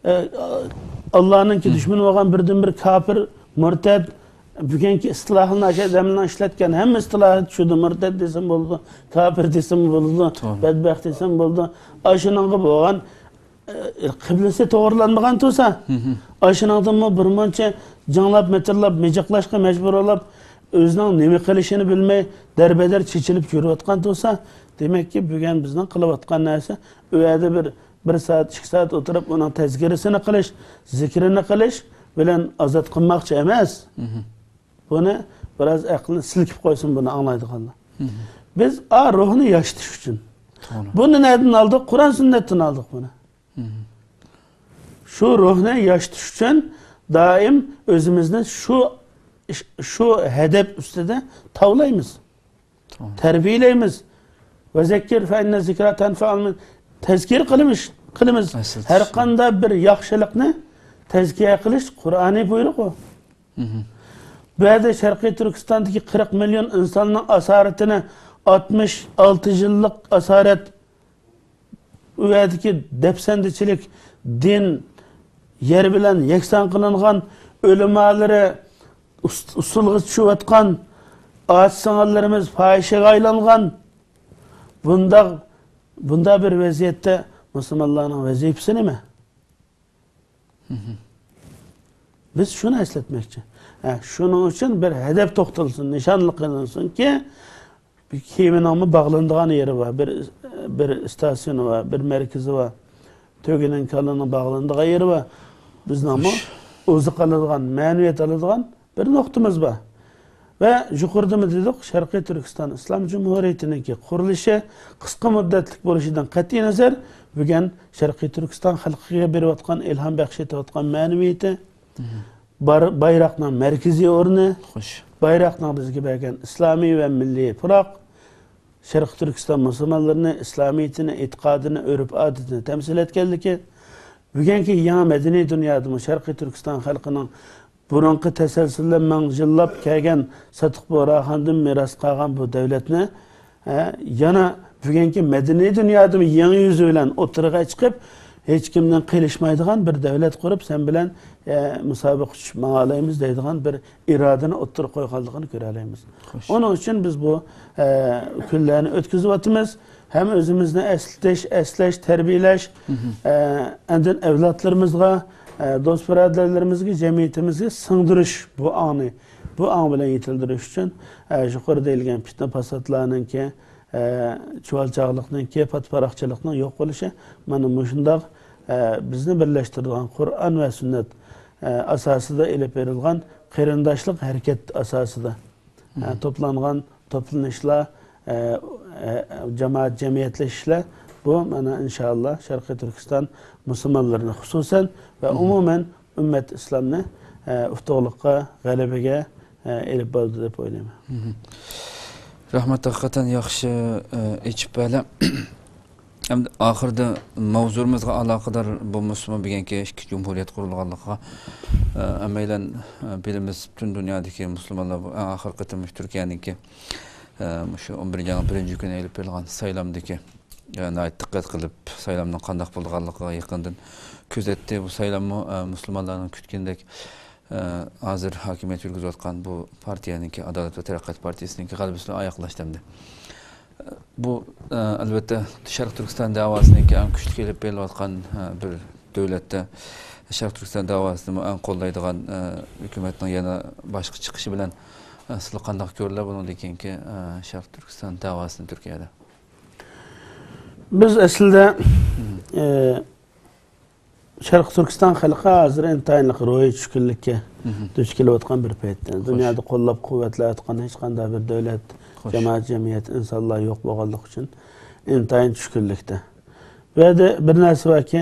ئى، ئاللانىڭكى دۈشمىنى بولغان بىردىنبىر كاپىر، مۇرتەد، بۈگۈنكى ئىستىلاھلارنى ئاشۇ ئادەملەرنىڭ ئىشلەتكەن ھەممە ئىستىلاھى چۈشىدۇ. مۇرتەد دېسىمۇ بولىدۇ، كاپىر دېسىمۇ بولىدۇ، بەدبەخت دېسىمۇ بولىدۇ. ئاشۇنىڭغا بولغان، ئە، قىبلىسى توغرىلانمىغان تۇرسا، ئاشۇنىڭدىنمۇ بىر مۇنچە جىڭلاپ، مىتىرلاپ، مىجىقلاشقا مەجبۇر بولۇپ، ئۆزىنىڭ نېمە قىلىشىنى بىلمەي، دەربەدەر چېچىلىپ يۈرۈۋاتقان تۇرسا، دېمەككى، بۈگۈن بىزنىڭ قىلىۋاتقان نەرسە، ئۇ يەردە بىر، بىر سائەت، ئىككى سائەت ئولتۇرۇپ، ئۇنىڭ تەزكىرىسىنى قىلىش، زىكرىنى قىلىش بىلەن ئازاد قىلماقچى ئەمەس. بۇنى بىراز ئەقلىنى سىلكىپ قويسۇن بۇنى ئاڭلايدىغانلار. بىز ئا روھنى ياشىتىش ئۈچۈن. بۇنى نەدىن ئالدۇق؟ قۇرئان سۈننەتتىن ئالدۇق بۇنى. شۇ روھنى ياشىتىش ئۈچۈن دائىم ئۆزىمىزنى شۇ ئىش، شۇ ھەدەپ ئۈستىدە تاۋلايمىز. تەربىيەلەيمىز. ۋەزەككىر فەئىننە زىكرا تەنفەئۇل مۇ-، تەزكىر قىلىمىز، قىلىمىز. ھەر قانداق بىر ياخشىلىقنى تەزكىيە قىلىش قۇرئانىي بۇيرۇق ئۇ. بۇ يەردە شەرقىي تۈركىستاندىكى قىرىق مىليون ئىنساننىڭ ئاسارىتىنى، ئاتمىش ئالتە يىللىق ئاسارەت، ئۇ يەردىكى دەپسەندىچىلىك، دىن يەر بىلەن يەكسان قىلىنغان، ئۆلىمالىرى ئۇس-، ئۇسسۇلغا چۈشۈۋاتقان، ئاچا سىڭىللىرىمىز پاھىشىگە ئايلانغان. بۇنداق، بۇنداق بىر ۋەزىيەتتە مۇسۇلمانلارنىڭ ۋەزىپىسى نېمە؟ بىز شۇنى ئەسلەتمەكچى. ھە، شۇنىڭ ئۈچۈن بىر ھەدەپ توختالسۇن، نىشانلىق قىلىنسۇنكى، بىر كېمىنىڭمۇ باغلىنىدىغان يېرى بار، بىر، بىر ئىستاسىيونى بار، بىر مەركىزى بار. تۆگىنىڭ، كالىنىڭ باغلىنىدىغان يېرى بار. بىزنىڭمۇ ئوزۇق ئالىدىغان، مەنىۋىيەت ئالىدىغان بىر نۇقتىمىز بار. ۋە يۇقىرىدىمۇ دېدۇق، شەرقىي تۈركىستان ئىسلام جۇمھۇرىيىتىنىڭكى قۇرۇلۇشى قىسقا مۇددەتلىك بولۇشىدىن قەتئىينەزەر، بۈگۈن شەرقىي تۈركىستان خەلقىگە بېرىۋاتقان، ئىلھام بەخش ئېتىۋاتقان مەنىۋىيىتى، بار-، بايراقنىڭ مەركىزىي ئورنى، بايراقنىڭ بىزگە بەرگەن ئىسلامىي ۋە مىللىي پۇراق، شەرقىي تۈركىستان مۇسۇلمانلىرىنى، ئىسلامىيىتىنى، ئېتىقادىنى، ئۆرپ-ئادىتىنى تەمسىل ئەتكەنلىكى، بۈگۈنكى يېڭى مەدەنىي دۇنيادىمۇ شەرقىي تۈركىستان خەلقىنىڭ بۇرۇنقى تەسەلسۇللەر مىڭ يىللاپ كەلگەن ساتۇق بۇغراخاندىن مىراس قالغان بۇ دۆلەتنى، ھە، يەنە بۈگۈنكى مەدەنىي دۇنيادىمۇ يېڭى يۈزى بىلەن ئوتتۇرىغا چىقىپ، ھېچكىمدىن قېلىشمايدىغان بىر دۆلەت قۇرۇپ، سەن بىلەن، ھە، مۇسابىقە تۇتۇشۇپ ماڭالايمىز دەيدىغان بىر ئىرادىنى ئوتتۇرىغا قويغانلىقىنى كۆرەلەيمىز. خوش. ئۇنىڭ ئۈچۈن بىز بۇ، ھە، كۈنلەرنى ئۆتكۈزۈۋاتىمىز. ھەم ئۆزىمىزنى ئەسلىتىش، ئەسلەش، تەربىيەلەش، ئە، ئاندىن ئەۋلادلىرىمىزغا، ئە، دوست-بۇرادەرلىرىمىزگە، جەمئىيىتىمىزگە سىڭدۈرۈش بۇ ئاڭنى، بۇ ئاڭ بىلەن يېتىلدۈرۈش ئۈچۈن، ئە، يۇقىرىدا دېيىلگەن پىتنە-پاساتلارنىڭكى، ئە، چۇۋالچاقلىقنىڭكى، پاتىپاراقچىلىقنىڭ يوق بولۇشى، مانا مۇشۇنداق، ئە، بىزنى بىرلەشتۈرىدىغان قۇرئان ۋە سۈننەت، ئە، ئاساسىدا ئېلىپ بېرىلغان قېرىنداشلىق ھەرىكەت ئاساسىدا، ئە، توپلانغان توپلىنىشلار، ئە، ئە، جامائەت جەمئىيەتلىشىشلەر، بۇ مانا ئىنشائاللا شەرقىي تۈركىستان مۇسۇلمانلىرىنى خۇسۇسەن ۋە ئومۇمەن ئۈممەت ئىسلامنى، ئە، ئۇتۇقلۇققا، غەلىبىگە، ئە، ئېلىپ بارىدۇ دەپ ئويلايمەن. رەھمەت، ھەقىقەتەن ياخشى، ئە، ئېچىپ بەردى. ئەمدى ئاخىرىدا ماۋزۇمىزغا ئالاقىدار بولمىسىمۇ، بۈگۈنكى ئىككى جۇمھۇرىيەت قۇرۇلغانلىقىغا، ئە، ھەممەيلەن، ئە، بىلىمىز، پۈتۈن دۇنيادىكى مۇسۇلمانلار بۇ ئەڭ ئاخىرقى قېتىم مۇشۇ تۈركىيەنىڭكى، ئە، مۇشۇ ئون بىرىنچى ئاينىڭ بىرىنچى كۈنى ئېلىپ بېرىلغان سايلامدىكى، ئە، ناھايىتى دىققەت قىلىپ، سايلامنىڭ قانداق بولىدىغانلىقىغا يېقىندىن كۆزەتتى. بۇ سايلاممۇ، ئە، مۇسۇلمانلارنىڭ كۈتكىنىدەك، ئە، ھازىر ھاكىمىيەت يۈرگۈزۈۋاتقان بۇ پارتىيەنىڭكى، ئادالەت ۋە تەرەققىيات پارتىيىسىنىڭكى غەلىبىسى بىلەن ئاياغلاشتى ئەمدى. بۇ، ئە، ئەلۋەتتە، شەرقىي تۈركىستان دەۋاسىنىڭكى ئەڭ كۈچلۈك ئېلىپ بېرىلىۋاتقان، ئە، بىر دۆلەتتە، شەرقىي تۈركىستان دەۋاسىنىمۇ ئەڭ قوللايدىغان، ئە، ھۆكۈمەتنىڭ يەنە باشقا چىقىشى بىلەن، ئە، سىلەر قانداق كۆرىدىلەر بۇنىڭدىن كېيىنكى، ئە، شەرقىي تۈركىستان دەۋاسىنى تۈركىيەدە؟ بىز ئەسلىدە، ئە، شەرقىي تۈركىستان خەلقى ھازىر ئىنتايىنلىق روھىي چۈشكۈنلۈككە دۇچ كېلىۋاتقان بىر پەيتتە. دۇنيادا قوللاپ قۇۋۋەتلەۋاتقان ھېچقانداق بىر دۆلەت، جامائەت، جەمئىيەت، ئىنسانلار يوق بولغانلىقى ئۈچۈن ئىنتايىن چۈشكۈنلۈكتە. بۇ يەردە بىر نەرسە باركى،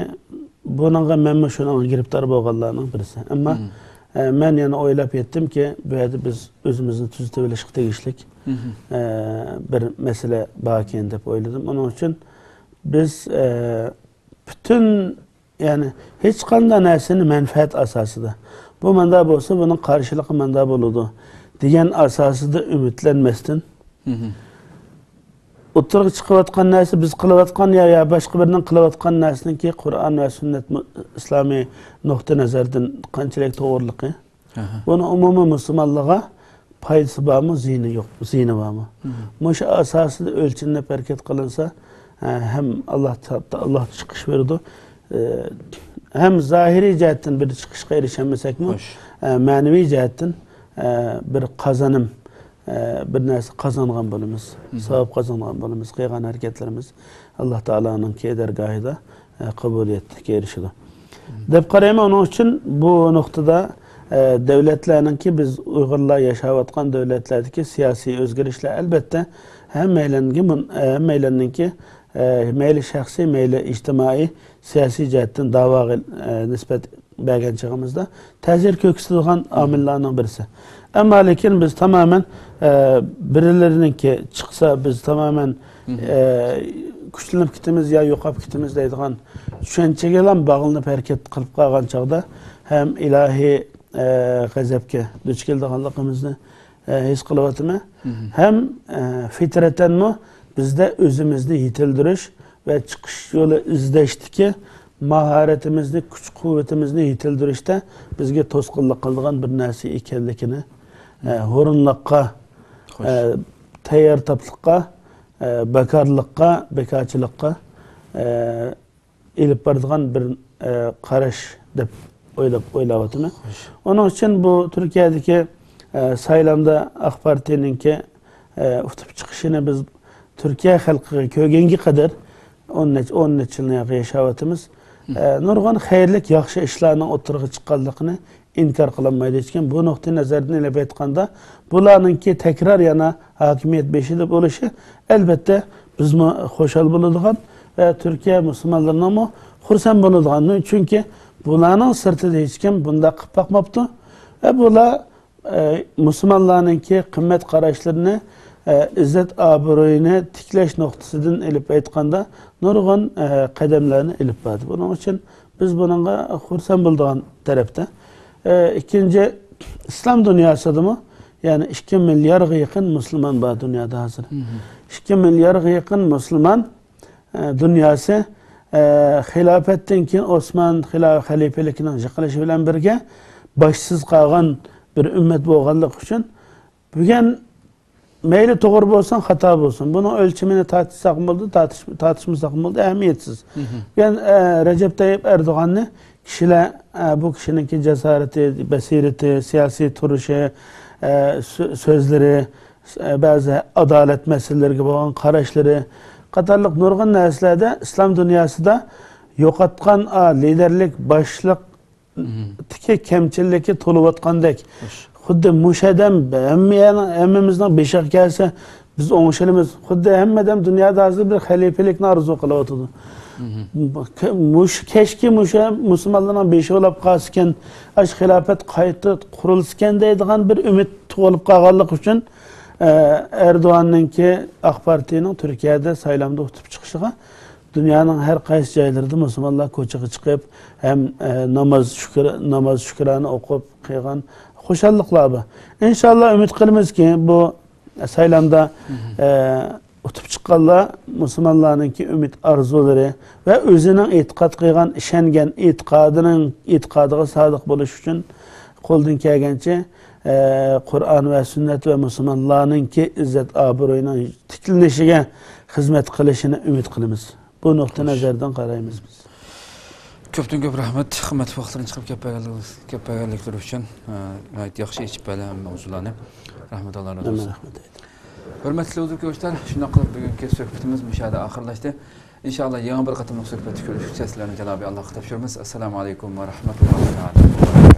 بۇنىڭغا مەنمۇ شۇنىڭغا گىرىپتار بولغانلارنىڭ بىرسى. ئەمما، ئە، مەن يەنە ئويلاپ يەتتىمكى، بۇ يەردە بىز ئۆزىمىزنى تۈزىتىۋېلىشقا تېگىشلىك، ئە، بىر مەسىلە باركەن دەپ ئويلىدىم. ئۇنىڭ ئۈچۈن بىز، ئە، پۈتۈن، يەنى ھېچقانداق نەرسىنى مەنپەئەت ئاساسىدا، بۇ مۇنداق بولسا، بۇنىڭ قارشىلىقى مۇنداق بولىدۇ دېگەن ئاساسىدا ئۈمىدلەنمەستىن، ئوتتۇرىغا چىقىۋاتقان نەرسە بىز قىلىۋاتقان يا، يا باشقا بىرىنىڭ قىلىۋاتقان نەرسىنىڭكى قۇرئان ۋە سۈننەت مۇ-، ئىسلامىي نۇقتىئىنەزەردىن قانچىلىك توغرىلىقى، بۇنىڭ ئومۇمىي مۇسۇلمانلىققا پايدىسى بارمۇ، زىيىنى يوق، زىيىنى بارمۇ؟ مۇشۇ ئاساسىدا ئۆلچىنىپ ھەرىكەت قىلىنسا، ئە، ھەم ئاللا تا-، ئاللا چىقىش بېرىدۇ، ئە، ھەم زاھىرىي جەھەتتىن بىر چىقىشقا ئېرىشەلمىسەكمۇ، ئە، مەنىۋى جەھەتتىن، ئە، بىر قازانىم، ئە، بىر نەرسە قازانغان بولىمىز، ساۋاب قازانغان بولىمىز. قىلغان ھەرىكەتلىرىمىز ئاللا تائالانىڭكى دەرگاھىدا، ئە، قوبۇلىيەتكە ئېرىشىدۇ دەپ قارايمەن. ئۇنىڭ ئۈچۈن بۇ نۇقتىدا، ئە، دۆلەتلەرنىڭكى، بىز ئۇيغۇرلار ياشاۋاتقان دۆلەتلەردىكى سىياسىي ئۆزگىرىشلەر، ئەلۋەتتە، ھەممەيلەنگە مۇن-، ئە، ھەممەيلەننىڭكى، ئە، مەيلى شەخسىي، مەيلى ئىجتىمائىي، سىياسىي جەھەتتىن داۋاغا، ئە، نىسبەت بەرگەن چېغىمىزدا تەسىر كۆرسىتىدىغان ئامىللارنىڭ بىرسى. ئەمما لېكىن بىز تامامەن، ئە، بىرلىرىنىڭكى چىقسا، بىز تامامەن، ئە، كۈچلىنىپ كېتىمىز يا يوقاپ كېتىمىز دەيدىغان چۈشەنچىگىلا باغلىنىپ ھەرىكەت قىلىپ قالغان چاغدا ھەم ئىلاھىي، ئە، غەزەپكە دۇچ كېلىدىغانلىقىمىزنى، ئە، ھېس قىلىۋاتىمەن. ھەم، ئە، فىترەتەنمۇ بىزدە ئۆزىمىزنى يېتىلدۈرۈش ۋە چىقىش يولى ئىزدەشتىكى ماھارىتىمىزنى، كۈچ-قۇۋۋىتىمىزنى يېتىلدۈرۈشتە بىزگە توسقۇنلۇق قىلىدىغان بىر نەرسە ئىكەنلىكىنى، ئە، ھۇرۇنلۇققا، ئە، تەييار تاپلىققا، ئە، بىكارلىققا، بىكارچىلىققا، ئە، ئېلىپ بارىدىغان بىر، ئە، قاراش دەپ ئويلاپ، ئويلاۋاتىمەن. ئۇنىڭ ئۈچۈن بۇ تۈركىيەدىكى، ئە، سايلامدا ئاق پارتىيەنىڭكى، ئە، ئۇتۇپ چىقىشىنى بىز تۈركىيە خەلقىگە كۆرگەنگە قەدەر ئون نەچچە، ئون نەچچە يىلنى ياشاۋاتىمىز. ئە، نۇرغۇن خەيرلىك، ياخشى ئىشلارنىڭ ئوتتۇرىغا چىققانلىقىنى ئىنكار قىلالمايدۇ. ھېچكىم بۇ نۇقتىئى نەزەردىن ئېلىپ ئېيتقاندا، بۇلارنىڭكى تەكرار يەنە ھاكىمىيەت بېشىدا بولۇشى، ئەلۋەتتە، بىزمۇ خۇشال بولىدىغان ۋە تۈركىيە مۇسۇلمانلىرىنىڭمۇ خۇرسەن بولىدىغان. چۈنكى بۇلارنىڭ سىرتىدا ھېچكىم بۇنداق قىلىپ باقماپتۇ. ۋە بۇلار، ئە، مۇسۇلمانلارنىڭكى قىممەت قاراشلىرىنى، ئە، ئىززەت ئابرۇيىنى تىكلەش نۇقتىسىدىن ئېلىپ ئېيتقاندا، نۇرغۇن، ئە، قەدەملەرنى ئېلىپ باردى. بۇنىڭ ئۈچۈن بىز بۇنىڭغا خۇرسەن بولىدىغان تەرەپتە. ئە، ئىككىنچى، ئىسلام دۇنياسىدىمۇ، يەنى ئىككى مىليارغا يېقىن مۇسۇلمان بار دۇنيادا ھازىر. ئىككى مىليارغا يېقىن مۇسۇلمان، ئە، دۇنياسى، ئە، خىلاپەتتىن كېيىن ئوسمان خىلا-، خەلىپىلىكىنىڭ يىقىلىشى بىلەن بىرگە باشسىز قالغان بىر ئۈممەت بولغانلىقى ئۈچۈن، بۈگۈن مەيلى توغرا بولسۇن، خاتا بولسۇن، بۇنىڭ ئۆلچىمىنى تارتىشساقمۇ بولىدۇ، تارتىش-، تارتىشمىساقمۇ بولىدۇ، ئەھمىيەتسىز. بۈگۈن، ئە، رەجەپ تايىپ ئەردوغاننى كىشىلەر، ئە، بۇ كىشىنىڭكى جاسارىتى، بەسىرىتى، سىياسىي تۇرۇشى، ئە، سۆ-، سۆزلىرى، ئە، بەزى ئادالەت مەسىلىلىرىگە بولغان قاراشلىرى قاتارلىق نۇرغۇن نەرسىلەردە ئىسلام دۇنياسىدا يوقاتقان، ئا، لىدەرلىك، باشلىق تىكى كەمچىللىكى تولۇۋاتقاندەك. خۇددى مۇشۇ ئادەم ھەممە، ھەممىمىزنىڭ بېشىغا كەلسە، بىز ئوڭشىلىمىز. خۇددى ھەممە ئادەم دۇنيادا ھازىر بىر خەلىپىلىكنى ئارزۇ قىلىۋاتىدۇ. مۇشۇ، كەچكى مۇشۇ مۇسۇلمانلارنىڭ بېشى بولاپ قالسىكەن، ئاشۇ خىلاپەت قايتا قۇرۇلسىكەن دەيدىغان بىر ئۈمىد تۇغۇلۇپ قالغانلىقى ئۈچۈن، ئە، ئەردوغاننىڭكى ئاق پارتىيىنىڭ تۈركىيەدە سايلامدا ئۇتۇپ چىقىشىغا دۇنيانىڭ ھەر قايسى جايلىرىدا مۇسۇلمانلار كوچىغا چىقىپ، ھەم، ئە، ناماز شۈكۈر-، ناماز شۈكرانە ئوقۇپ قىلغان خۇشاللىقلار بار. ئىنشاللا ئۈمىد قىلىمىزكى، بۇ سايلامدا، ئە، ئۇتۇپ چىققانلار مۇسۇلمانلارنىڭكى ئۈمىد ئارزۇلىرى ۋە ئۆزىنىڭ ئېتىقاد قىلغان، ئىشەنگەن ئېتىقادىنىڭ، ئېتىقادىغا سادىق بولۇش ئۈچۈن قولدىن كەلگەنچە، ئە، قۇرئان ۋە سۈننەت ۋە مۇسۇلمانلارنىڭكى ئىززەت ئابرۇيىنىڭ تىكلىنىشىگە خىزمەت قىلىشىنى ئۈمىد قىلىمىز. بۇ نۇقتىئى نەزەردىن قارايمىز بىز. كۆپتىن كۆپ رەھمەت، قىممەتلىك ۋاقىتلىرىنى چىقىرىپ كەپ بەرگەنلىك-، كەپ بەرگەنلىكلىرى ئۈچۈن. ئە، ناھايىتى ياخشى ئېچىپ بەردى ھەممە مەۋزۇلارنى. رەھمەت، ئاللا رازى بولسۇن. ھۆرمەتلىك تېلېۋىزور كۆرۈشلەر، شۇنداق قىلىپ بۈگۈنكى سۆھبىتىمىز مۇشۇ يەردە ئاخىرلاشتى. ئىنشاللا يېڭى بىر قېتىملىق سۆھبەتتە كۆرۈشكۈچە سىلەرنى جانابىي ئاللاغا تاپشۇرىمىز. ئەسسالامۇ ئەلەيكۇم ۋە رەھمەتۇللاھى تائالا ۋە بەرەكاتۇھۇ.